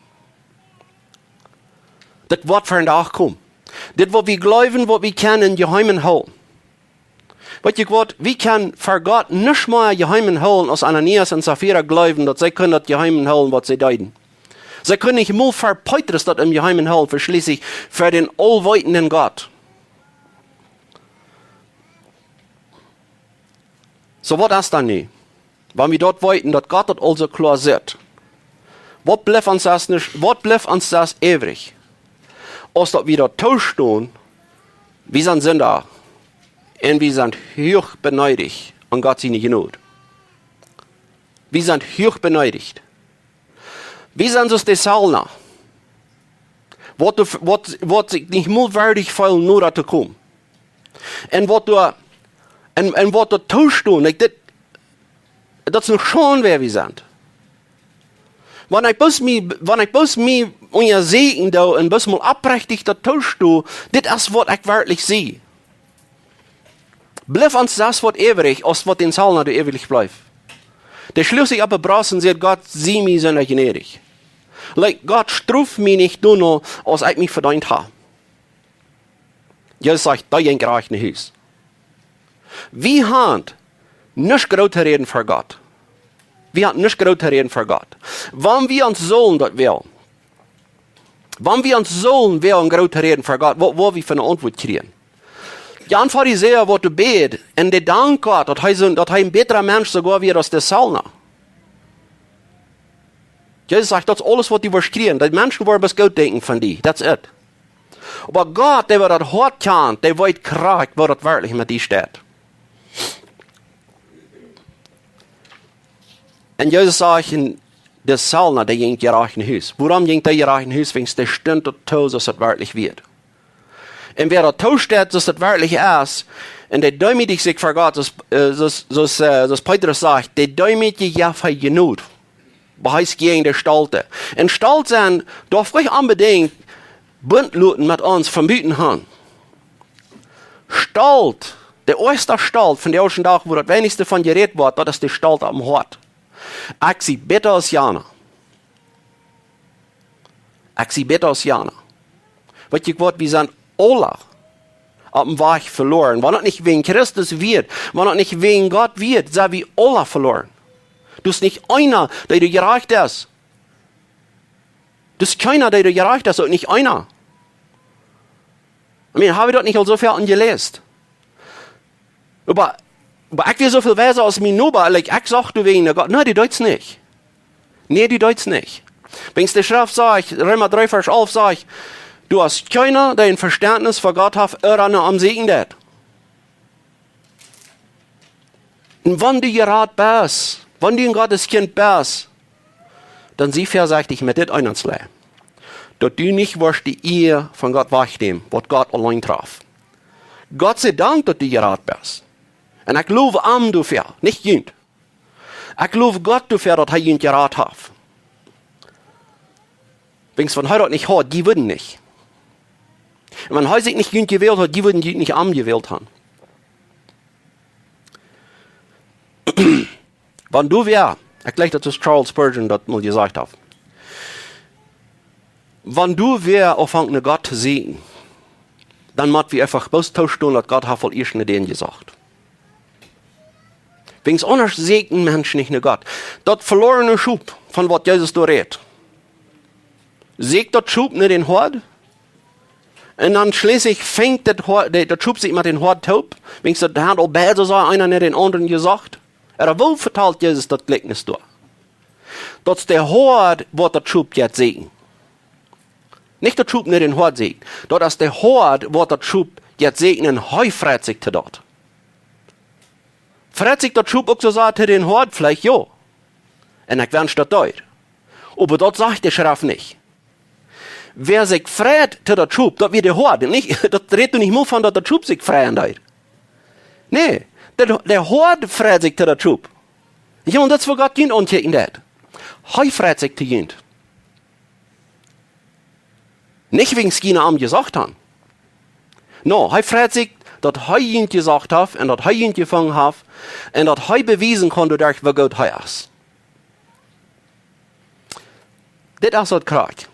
Dit woat vondoag komen. Dit, waut wie jleewen, waut wie kjennen em Jeheimen hoolen. Weet jie waut, wie kjennen ver Gott nuscht mea jeheim hoolen aus Ananias un Safira jleewden, daut see kunnen daut jeheim hoolen, waut see deeden. See kunnen nich mol ver Petrus daut em Jeheimen hoolen, ver schlieslich ver dän aulweetenden Gott. Soo, waut es dan nu? Wan wie daut weeten, daut Gott daut aul soo kloa sitt, waut blift ons dan nuscht, waut blift ons dan äwrich, aus daut wie daut toostonen, wie sent Sinda un wie sent huach beneedicht aun Gott siene Jnod. Wie sent huach beneedicht. Wie sent soo aus de Zöllna, waut, waut, waut sikj nich mol wieedich feelen, noda to komen. Un waut doa, un, un waut doa toostonen, ekj, dit, daut es noch Schaund, wäa wie sent. Wan ekj bloos mie, wan ekj bloos mie unjasieekjen doo un bloos mol oprechtich daut toosto, dit es waut ekj werkjlich sie. Blift ons dan waut äwrich, aus waut dän Zöllna doa äwrich blift? Dee schluach sikj opp de Brost un säd: "Gott, sie mie Sinda jnädich." Like, Gott, strof mie nich doano, aus ekj mie vedeent ha. Jesus sajcht, dee jinkj rajcht no Hus. Wie haben nuscht groot to räden ver Gott. Wie haben nuscht groot to räden ver Gott. Wan wie ons sellen daut wellen, wan wie ons sellen wellen groot to räden ver Gott, waut, waut wie fa eene Auntwuat kjrieen? Jan Farisäa, waut doa bäd, un dee dankt Gott, daut hee soo, daut hee een bätra Mensch soogoa wia aus de Zöllna. Jesus sajcht, daut es aules, waut du woascht kjrieen. De Menschen woaren bloos goot denkjen von die. That's it. Oba Gott, dee woat daut Hoat kjanen, dee weet krakjt, woo daut werkjlich met die steit. Un Jesus sajcht, un de Zöllna, dee jinkj jerajcht no Hus. Wuarom jinkj dee jerajcht no Hus? Wiels dee stunt daut too, soo aus daut werkjlich wia. Un wäa daut toosteit, soo aus daut werkjlich es, un dee deemootijcht sikj ver Gott, soo aus, äh, soo aus, soo aus, äh, soo aus Petrus sajcht, dee Deemootje jeft hee Jnod. Oba hee es jäajen de Stolte. Un stolt sennen, darf nich onbedinjt bunt loten met ons von buten han. Stolt, de ieeschta Stolt von dän ieeschten Dach, wua daut weinichste von jerät woat, daut es de Stolt aum Hoat. Ekj sie bäta aus jana. Ekj sie bäta aus jana. Weet jie waut, wie sent aula opp dän Wajch veloaren. Wan daut nich wäajen Christus wia, wan daut nich wäajen Gott wia, sent wie aula veloaren. Doa es nich eena, dee doa jerajcht es. Doa es kjeena, dee doa jerajcht es, uk nich eena. I mean, hab wie daut nich aul soo väl jeläst? Oba, oba ekj wia soo väl wiesa aus mien Noba, like, ekj sach doawäajen no Gott. Nä, du deetst nich. Nä, du deetst nich. Wiels de Schreft sajcht, Reema dree Varsch alf sajcht, doa es kjeena, dee een Vestentnis fa Gott haft, ooda no am sieekjen deit. Un wan du jerat best, wan du een Gottes Kjint best, dan sie väasechtich met dit eent un twee. Daut du nich woascht de Ea von Gott wajchnämen, waut Gott auleen traft. Gott sie Dank, daut du jerat best. Un ekj low am doafäa, nich junt. Ekj low Gott doafäa, daut hee junt jerat haft. Wiels wan hee daut nich haud, jie wudden nich. Un wan hee sikj nich junt jewält haud, jie wudden junt nich am jewält han. Wan du wäa, ekj jleich, daut es Charles Spurgeon, daut mol jesajcht haft. Wan du wäa aunfangt no Gott to sieekjen, Dan mott wie eefach bloos toostonen, daut Gott haft aul ieescht no dän jesocht. Wäajens aundasch sieekjt een Mensch nich no Gott. Daut veloarne Schop, von waut Jesus doa rät, sieekjt daut Schop no dän Hoad. Un dan schlieslich fangt daut Hoad, de-, daut Schop sikj met dän Hoad toop. Wäajens daut haft aul beid, soo aus eena no dän aundren jesocht. Oba woo vetalt Jesus daut Jlikjnis doa? Daut es de Hoad, waut daut Schop jeit sieekjen. Nich daut Schop no dän Hoad sieekjen. Daut es de Hoad, waut daut Schop jeit sieekjen, un hee freit sikj to daut. Freit sikj daut Schop uk soo sea to dän Hoad? Veleicht jo. Un ekj wensch daut doa. Oba daut sajcht de Schreft nich. Wäa sikj freit to daut Schop, daut wia de Hoad. Nich, daut rät doa nich mol von, daut daut Schop sikj freien deed. Nä, de, de Hoad freit sikj to daut Schop. Jo, un daut es, waut Gott junt aunkjikjen deit. Hee freit sikj to junt. Nich wäajens jie no am jesocht haben. No, hee freit sikj, daut hee junt jesocht haft un daut hee junt jefungen haft un daut hee bewiesen kaun doaderch, woo goot hee es. Dit es daut krakjt.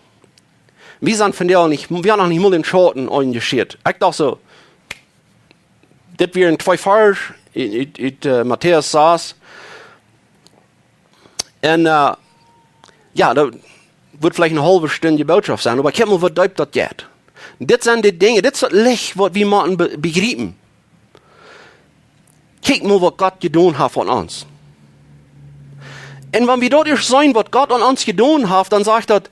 Wie sent vondoag nich, wie haben noch nich mol dän Schauten aunjeschieet. Ekj docht soo, dit wieren twee Varsch ut, ut, ut, äh, Matäus sas. Un, äh, jo, daut woat veleicht eene haulwe Stund de Bootschoft sennen, oba kjikj mol, woo deep daut jeit. Dit sent de Dinja, dit es daut Licht, waut wie motten be-, bejriepen. Kjikj mol, waut Gott jedonen haft aun ons. Un wan wie daut ieescht seenen, waut Gott aun ons jedonen haft, dan sajcht daut,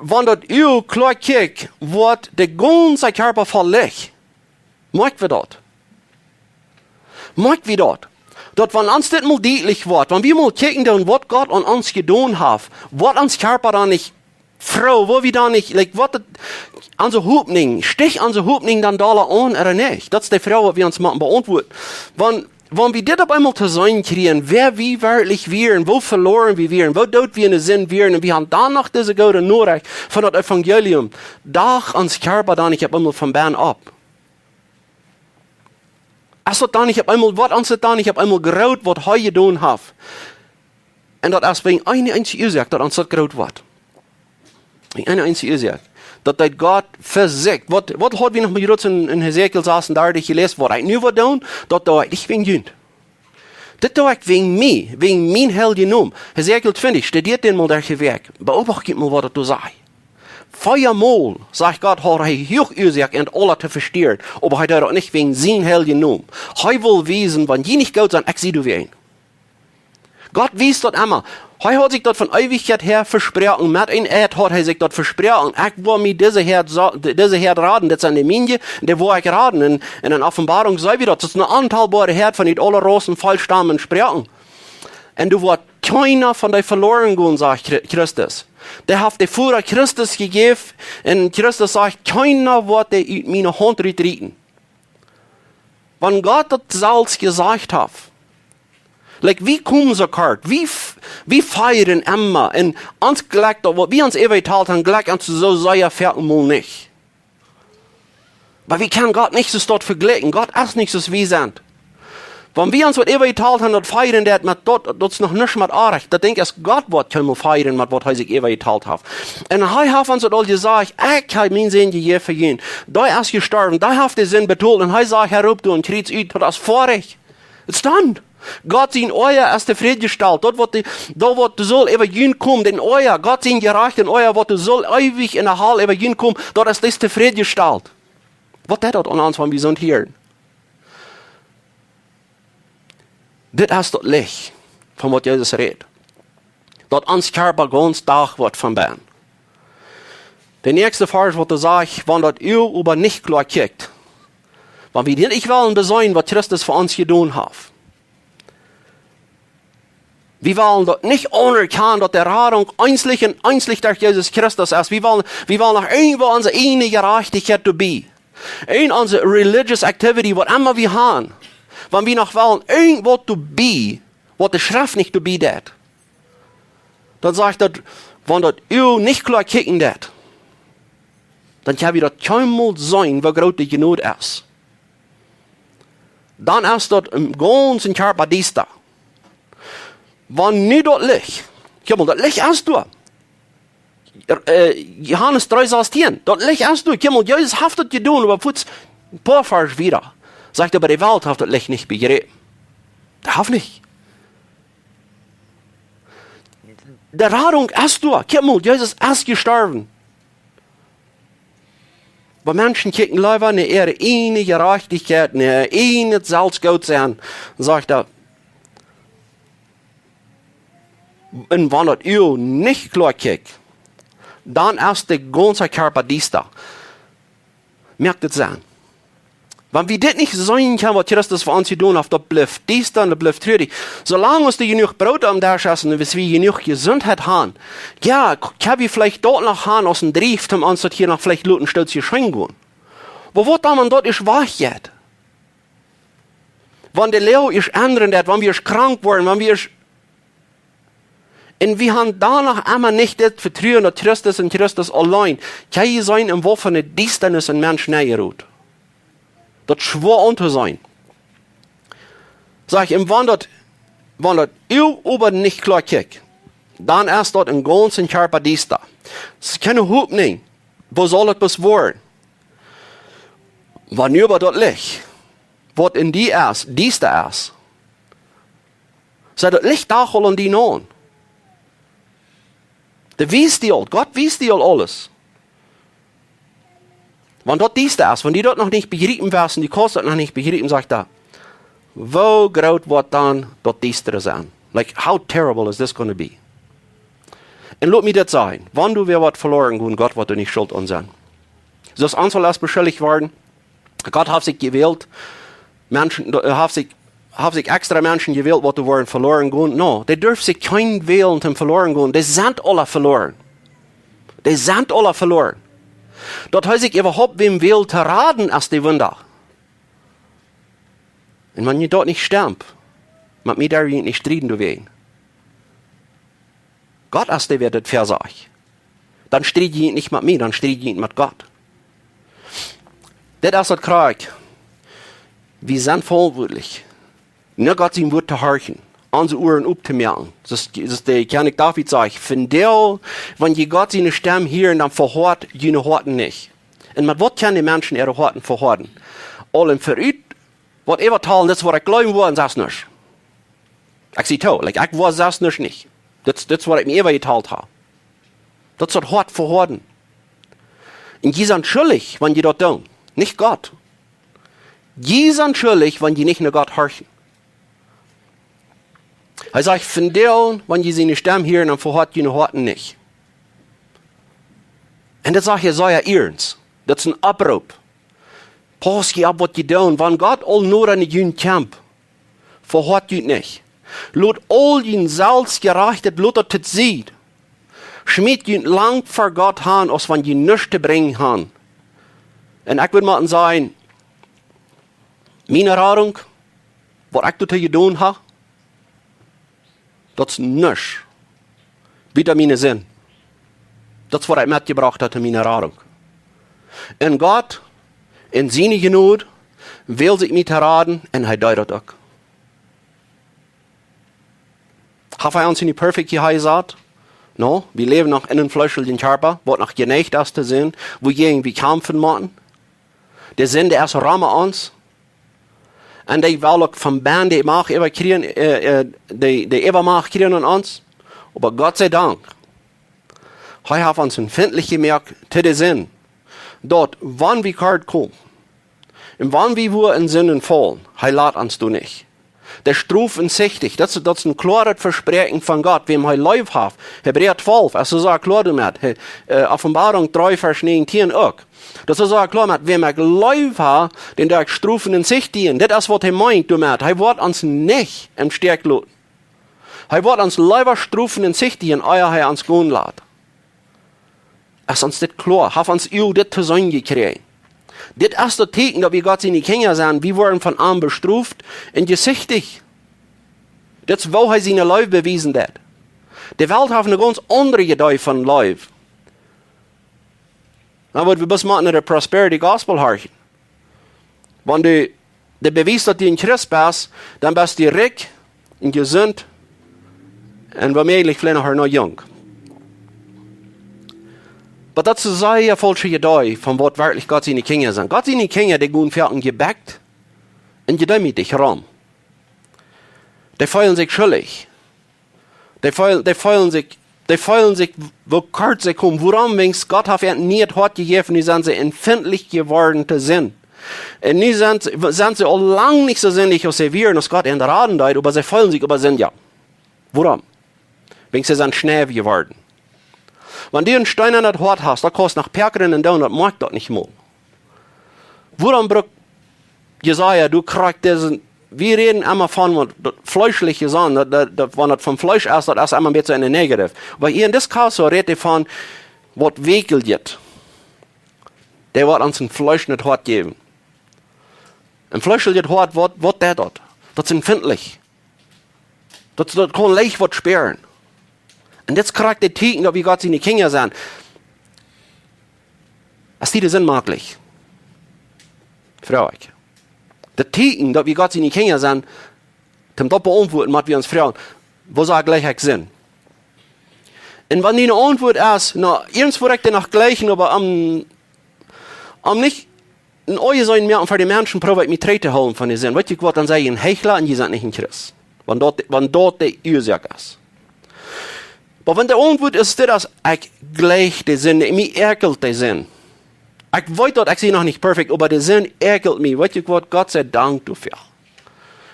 wan daut Uag kloa kjikjt, woat de gaunze Kjarpa voll Licht. Moakj wie daut? Moakj wie daut? Daut wan ons dit mol dietlich woat, wan wie mol kjikjen doonen, waut Gott aun ons jedonen haft, woat ons Kjarpa dan nich froo, woa wie dan nich, like, woat et, onse Hopninj, stich onse Hopninj dan doa aun, ooda nich? Daut es de Froag, waut wie ons motten beauntwuaden. Wan, wan wie dit opp eemol to seenen kjrieen, wäa wie werkjlich wieren, woo veloaren wie wieren, woo doot wie enne Sind wieren, un wie haben dan noch dise goode Norecht von daut Evangelium, daut ons Kjarpa dan nich opp eemol von bennen opp. Es daut dan nich opp eemol, woat ons daut dan nich opp eemol groot, waut hee jedonen haft? Un daut es wäajen eene eensje Uasoak, daut ons daut groot woat. Wäajen eene eensje Uasoak. Daut deed Gott fa sikj. Waut, waut haud wie noch mol jrods en, en Hesekiel sasundartich jeläst, waut ekj nu woa doonen, daut doo ekj nich wäajen junt. Dit doo ekj wäajen mie, wäajen mien heiljen Nomen. Hesekiel twintich, studieet dän mol derch de Wäakj. Beobacht mol, waut daut doa sajcht. Veamol, sajcht Gott, haud hee huach Uasoak, an aula to vestieren, oba hee deed daut nich wäajen sien heiljen Nomen. Hee wull wiesen, wan jie nich goot sent, ekj sie doawäajen. Gott wiest daut emma. Hee haud sikj daut von Eewichkjeit häa vesproaken, met een Eid haud hee sikj daut vesproaken. Ekj woa mie dise Häad sa-, dise Häad raden, dit sent de miene, dee woa ekj raden. Un, un en Openboarunk seenen wie daut, daut es eene ontalboare Häad von ut aule Raussen, Volkjstammen, Sproaken. Un doa woat kjeena von dee veloaren gonen, sajcht Chri-, Christus. Dee haft de Voda Christus jejäft, un Christus sajcht, kjeena woat dee ut miene Haunt rutrieten. Wan Gott daut selfst jesajcht haft, like, wie komen soo kort, wie f-, wie fieren emma, un ons jlikjt daut, waut wie ons äwajehoolen haben, jlikjt ons soo sea foaken mol nich. Oba wie kjennen Gott nich soo daut vejlikjen. Gott es nich soo aus wie sent. Wan wie ons waut äwajehoolen haben, daut fieren daut met daut, daut es noch nuscht met oajch. Daut denkj ekj, Gott woat kjeenmol fieren met waut hee sikj äwajehoolen haft. Un hee haft ons daut aul jesajcht, ekj hab mienen Sän jejäft fa junt. Dee es jestorwen, dee haft de Sind betolt. Un hee sajcht, hee roopt doa aum Kjriez ut, daut es foadich. It's done. Gott sien Oadeel es tofräd jestalt. Daut waut de, daut waut doa saul äwa junt komen, dän Oadeel, Gott sien Jerecht un Oadeel, waut doa saul eewich enne Hal äwa junt komen, daut es, daut es tofräd jestalt. Waut deit daut aun ons, wan wie soont hieren? Dit es daut Licht, von waut Jesus rät. Daut ons Kjarpa gaunz doa woat von bennen. De näakjste Varsch, waut doa sajcht, wan daut Uag oba nich kloa kjikjt. Wan wie dit nich wellen beseenen, waut Christus fa ons jedonen haft. Wie wellen daut nich aunerkjanen, daut de Radunk eensich un eensich derch Jesus Christus es. Wie wellen, wie wellen noch irjentwoo onse ieejne Jerajchtichkjeit doabie. En onse religious activity, waut emma wie haben. Wan wie noch wellen irjentwaut doabie, waut de Schreft nich doabie deit. Dan sajcht daut, wan daut Uag nich kloa kjikjen deit, dan kjenn wie daut kjeenmol seenen, woo groot de Jnod es. Dan es daut em gaunzen Kjarpa diesta. Wan nu daut Licht, kjikj mol, daut Licht es doa. Äh, Johanes dree sastieen. Daut Licht es doa. Kjikj mol, Jesus haft daut jedonen, oba fuats een poa Varsch wieda sajcht hee, oba de Welt haft daut Licht nich bejräpen. Dee haft nich. De Radunk es doa. Kjikj mol, Jesus es jestorwen. Oba Menschen kjikjen leewa no äare ieejne Jerajchtichkjeit, no äa ieejnet Selfstgootsennen, sajcht hee. Un wan daut Uag nich kloa kjikjt, dan es de gaunze Kjarpa diesta. Moakt daut Senn? Wan wie dit nich seenen kjennen, waut Christus fa ons jedonen haft, daut blift diesta un daut blift truarich. Soo lang aus doa jenuach Broot aum Desch es un aus wie jenuach Jesuntheit han, jo, k-, kjenn wie veleicht daut noch han aus een Drief, om ons daut hia noch veleicht loten Stoot scheen gonen. Oba waut dan, wan daut es wajch jeit? Wan de Loag es endren deit, wan wie es krank woaren, wan wie es, un wie han dan noch emma nich dit Vetruen, daut Christus un Christus auleen, kjenn jie seenen, en waut fa eene Diestanis een Mensch nenjeroot. Daut es schwoa auntoseenen. Saj ekj, un wan daut, wan daut Uag oba nich kloa kjikjt, dan es daut een gaunzen Kjarpa diesta. Daut es kjeene Hopninj. Woo saul et bloos woaren? Wan nu oba daut Licht, waut en die es, diesta es, saj, daut Licht dach aul aun die naun. Dee wiest die aul, Gott wiest die aul aules. Wan daut diesta es, wan du daut noch nich bejriepen woascht un du kaust daut noch nich bejriepen, sajcht hee, woo groot woat dan daut Diestre sennen? Like, how terrible is this gonna be? Un lot mie dit sajen, wan doa wäa waut veloaren jeit, Gott woat doa nich schult aun sennen. Soo aus ons aul es beschuldicht worden, Gott haft sikj jewält, Menschen, äh, haft sikj, haft sikj extra Menschen jewält, waut doa woaren veloaren gonen. No, dee durf sikj kjeen wälen toom veloaren gonen. Dee sent aula veloaren. Dee sent aula veloaren. Daut hee sikj äwahaupt wäm well to raden, es de Wunda. Un wan jie daut nich stemt, met mie derw jie nich strieden doawäajen. Gott es dee, wäa daut vesajcht. Dan stried jie nich met mie, dan stried jie met Gott. Dit es daut krakjt. Wie sent veauntwuatlich, no Gott sien Wuat to horchen, onse Uaren optomoaken. Soo aus, soo aus de Kjennich David sajcht, vondoag, wan jie Gott siene Stemm hieren, dan vehoat june Hoaten nich. Un met waut kjennen de Menschen äare Hoaten vehoaden? Aul en verut, waut äwa talen, dit es waut ekj jleewen woa, un sest nuscht. Ekj sie too, like, ekj woa sest nuscht nich. Dit, dit es waut ekj mie äwa jetalt ha. Daut es daut Hoat vehoaden. Un jie sent schuldich, wan jie daut doonen. Nich Gott. Jie sent schuldich, wan jie nich no Gott horchen. Hee sajcht, vondoag, wan jie siene Stemm hieren, dan vehoat june Hoaten nich. Un daut sajcht hee sea iernst. Daut es een Oproop. Pauss jie opp, waut jie doonen. Wan Gott aul noda no junt kjemt, vehoat junt nich. Lot aul jun Selfstjerajchtet, lot daut tosied. Schmiet junt lang ver Gott han, aus wan jie nuscht to brinjen han. Un ekj wudd mol sajen, miene Radunk, waut ekj doatoo jedonen ha, daut es nuscht. Buta miene Sind. Daut es waut ekj metjebrocht ha to miene Radunk. Un Gott, en siene Jnod, well sikj mie to raden, un hee deed daut uk. Haft hee ons nich perfekt hia jesat? No, wie läwen noch en een fleeschlichen Kjarpa, waut noch jeneigt es to sinden, wuajäajen wie kjamfen motten. De Sind es rom ons. Un dee well uk von bennen de Macht äwakjrieen, äh, äh, de, de Äwamacht kjrieen aun ons. Oba Gott sie Dank, hee haft ons empfintlich jemoakt to de Sind. Daut, wan wie kort komen, un wan wie wua en Sinden faulen, hee lat ons doa nich. De Strof es sichtich, daut es, daut es een kloaret Vespräakjen von Gott, wäm hee leef haft. Hebräa twalf, es soo kloa doamet. He, äh, Openboarunk dree, Varsch näajentieen uk. Daut es soo kloa met, wäm ekj leef ha, dän doo ekj strofen un sichtjen. Dit es waut hee meent doamet. Hee woat ons nich em Stekj loten. Hee woat ons leewa strofen un sichtjen, ea hee ons gonen lat. Es ons dit kloa? Haft ons Uag dit to seenen jekjräajen? Dit es daut Tieekjen, daut wie Gott siene Kjinja sent. Wie woaren von am bestroft un jesichtijcht. Dit es, woo hee siene Leew bewiesen deit. De Welt haft eene gaunz aundre Idee von Leew. Dan woa wie bloos mol no de Prosperity Gospel horchen. Wan du, de Bewies, daut du een Christ best, dan best du rikj un jesunt un woomäajlich veleicht noch, noch junk. Daut es een sea faulscha Jedach von waut werkjlich Gott siene Kjinja sent. Gott siene Kjinja, dee gonen foaken jebekjt un jedeemootijcht rom. Dee feelen sikj schuldich. Dee feelen, dee feelen sikj, dee feelen sikj, woo kort see komen. Wuarom? Wiels Gott haft an nie daut Hoat jejäft, nu sent see empfintlich jeworden to Sind. Un nu sent, sent see aul lang nich soo sindich aus see wieren, aus Gott an raden deed, oba see feelen sikj oba Sind, jo. Wuarom? Wiels see sent schneef jeworden. Wan du een steenanet Hoat hast, daut kaust noch päakren un doonen, daut moakt daut nich mol. Wuarom brukt Jesaja, du krakjt disen, wie räden emma von, waut daut fleeschlich es, daut, daut, daut, wan daut von Fleesch es, daut es emma een bät en de negative. Oba hia en dis Kaus rät hee von waut Wäakjlichet. Dee woat ons een fleeschnet Hoat jäwen. Een fleeschlichet Hoat, waut, waut deit daut? Daut es empfintlich. Daut, daut kaun leicht waut spieren. Un dit es krakjt daut Tieekjen, daut wie Gott siene Kjinja sent. Es die de Sind maklich? Froag ekj. Daut Tieekjen, daut wie Gott siene Kjinja sent, toom daut beauntwuaden, mott wie ons froagen, woo saj ekj jlikj ekj sie? Un wan diene Auntwuat es, na, irjentwoo woa ekj dee noch jlikjen, oba om, om nich een Oaja sennen mea, un fa de Menschen proow ekj mie trigj to hoolen von de Sind. Weetst du waut, dan sie jie een Heichla un jie sent nich een Christ. Wan daut, wan daut de Uasoak es. Oba wan de Auntwuat es dit, aus ekj jlikj de Sind, mie äakjelt de Sind. Ekj weet daut ekj sie noch nich perfekt, oba de Sind äakjelt mie. Weetst du waut, Gott sie Dank doafäa.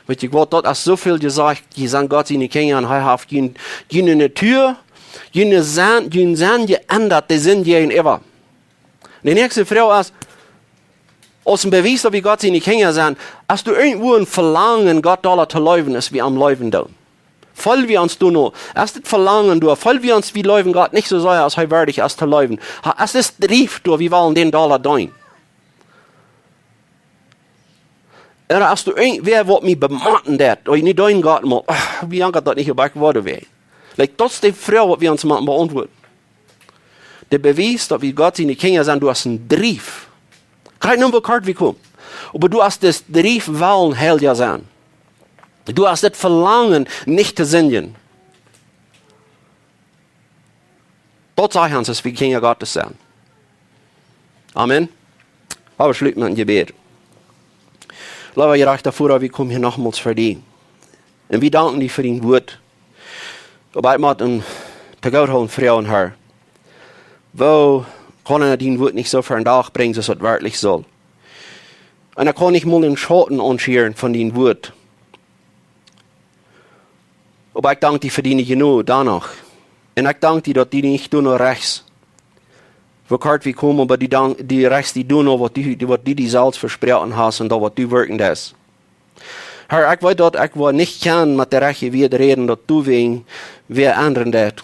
Weetst du waut, daut es soo väl jesajcht, jie sent Gott siene Kjinja un hee haft jun, june Natua, june Senn, jun Senn jeendat, de Sind jäajenäwa. De näakjste Froag es, aus een Bewies, daut wie Gott siene Kjinja sent, aus du irjentwoo een Velangen, Gott dolla to leewen, aus wie am leewen doonen. Feel wie ons doonen, aus dit Velangen doa, feel wie ons, wie leewen Gott nich soo sea, aus hee wieedich es to leewen. Ha, aus dit Drief doa, wie wellen dän dolla deenen. Un aus du irjentwäa waut mie bemotten deit, ooda nich deenen Gott mol, ah, wie jankat daut nich, oba ekj woa wee. Like, daut es de Froag, waut wie ons motten beauntwuaden. De Bewies, daut wie Gott siene Kjinja sent, du hast een Drief. Krakjt nu, woo kort wie komen. Oba du hast dit Drief, wellen Heilja sennen. Du hast dit Velangen, nich to sindjen. Daut sajcht ons, aus wie Kjinja Gottes sent. Amen. Lot ons schluten met een Jebäd. Leewa jerajchta Voda, wie komen hia nochmols ver die. Un wie danken die fa dien Wuat. Oba ekj mott een to goot hoolen froagen, Herr. Woo kaun eena dien Wuat nich soo ver dän Dach brinjen, aus et werkjlich saul? Un ekj kaun nich mol een Schauten aunschieren von dien Wuat. Oba ekj dank die fa diene Jnod doano. Un ekj dank die, daut du nich doano rechst, woo kort wie komen, oba du dank, du rechst die doano, waut du, waut du die selfst vesproaken hast un daut, waut du wirkjen deist. Herr, ekj weet, daut ekj woa nich kjennen met de rajchte Wieed räden, daut du wäm wäa endren deist.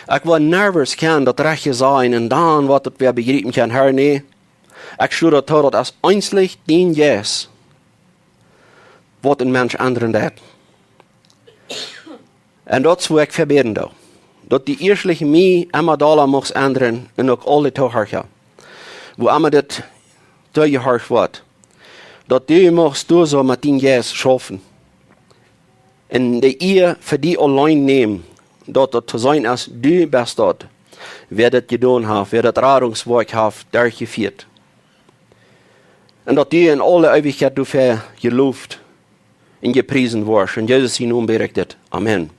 Ekj woa nervous kjennen daut rajchte sajen un dan waut daut wäa bejriepen kaun. Herr, nä. Ekj schwua daut too, daut es eensich dien Jeist, waut een Mensch endren deit. Un daut es, woo ekj fa bäden doo. Daut du ieeschtlich mie emma dolla muchst endren un uk aule Tohorcha, woo emma dit toojehorcht woat. Daut du muchst doa soo met dien Jeist schaufen. Un de Ea fa die auleen nämen, daut daut to seenen es, du best daut, wäa daut jedonen haft, wäa daut Radungswoakj haft derchjefieet. Un daut du en aule Eewichkjeit doafäa jeloft un jepriesen woascht. En Jesus sienen Nomen bäd ekj dit. Amen.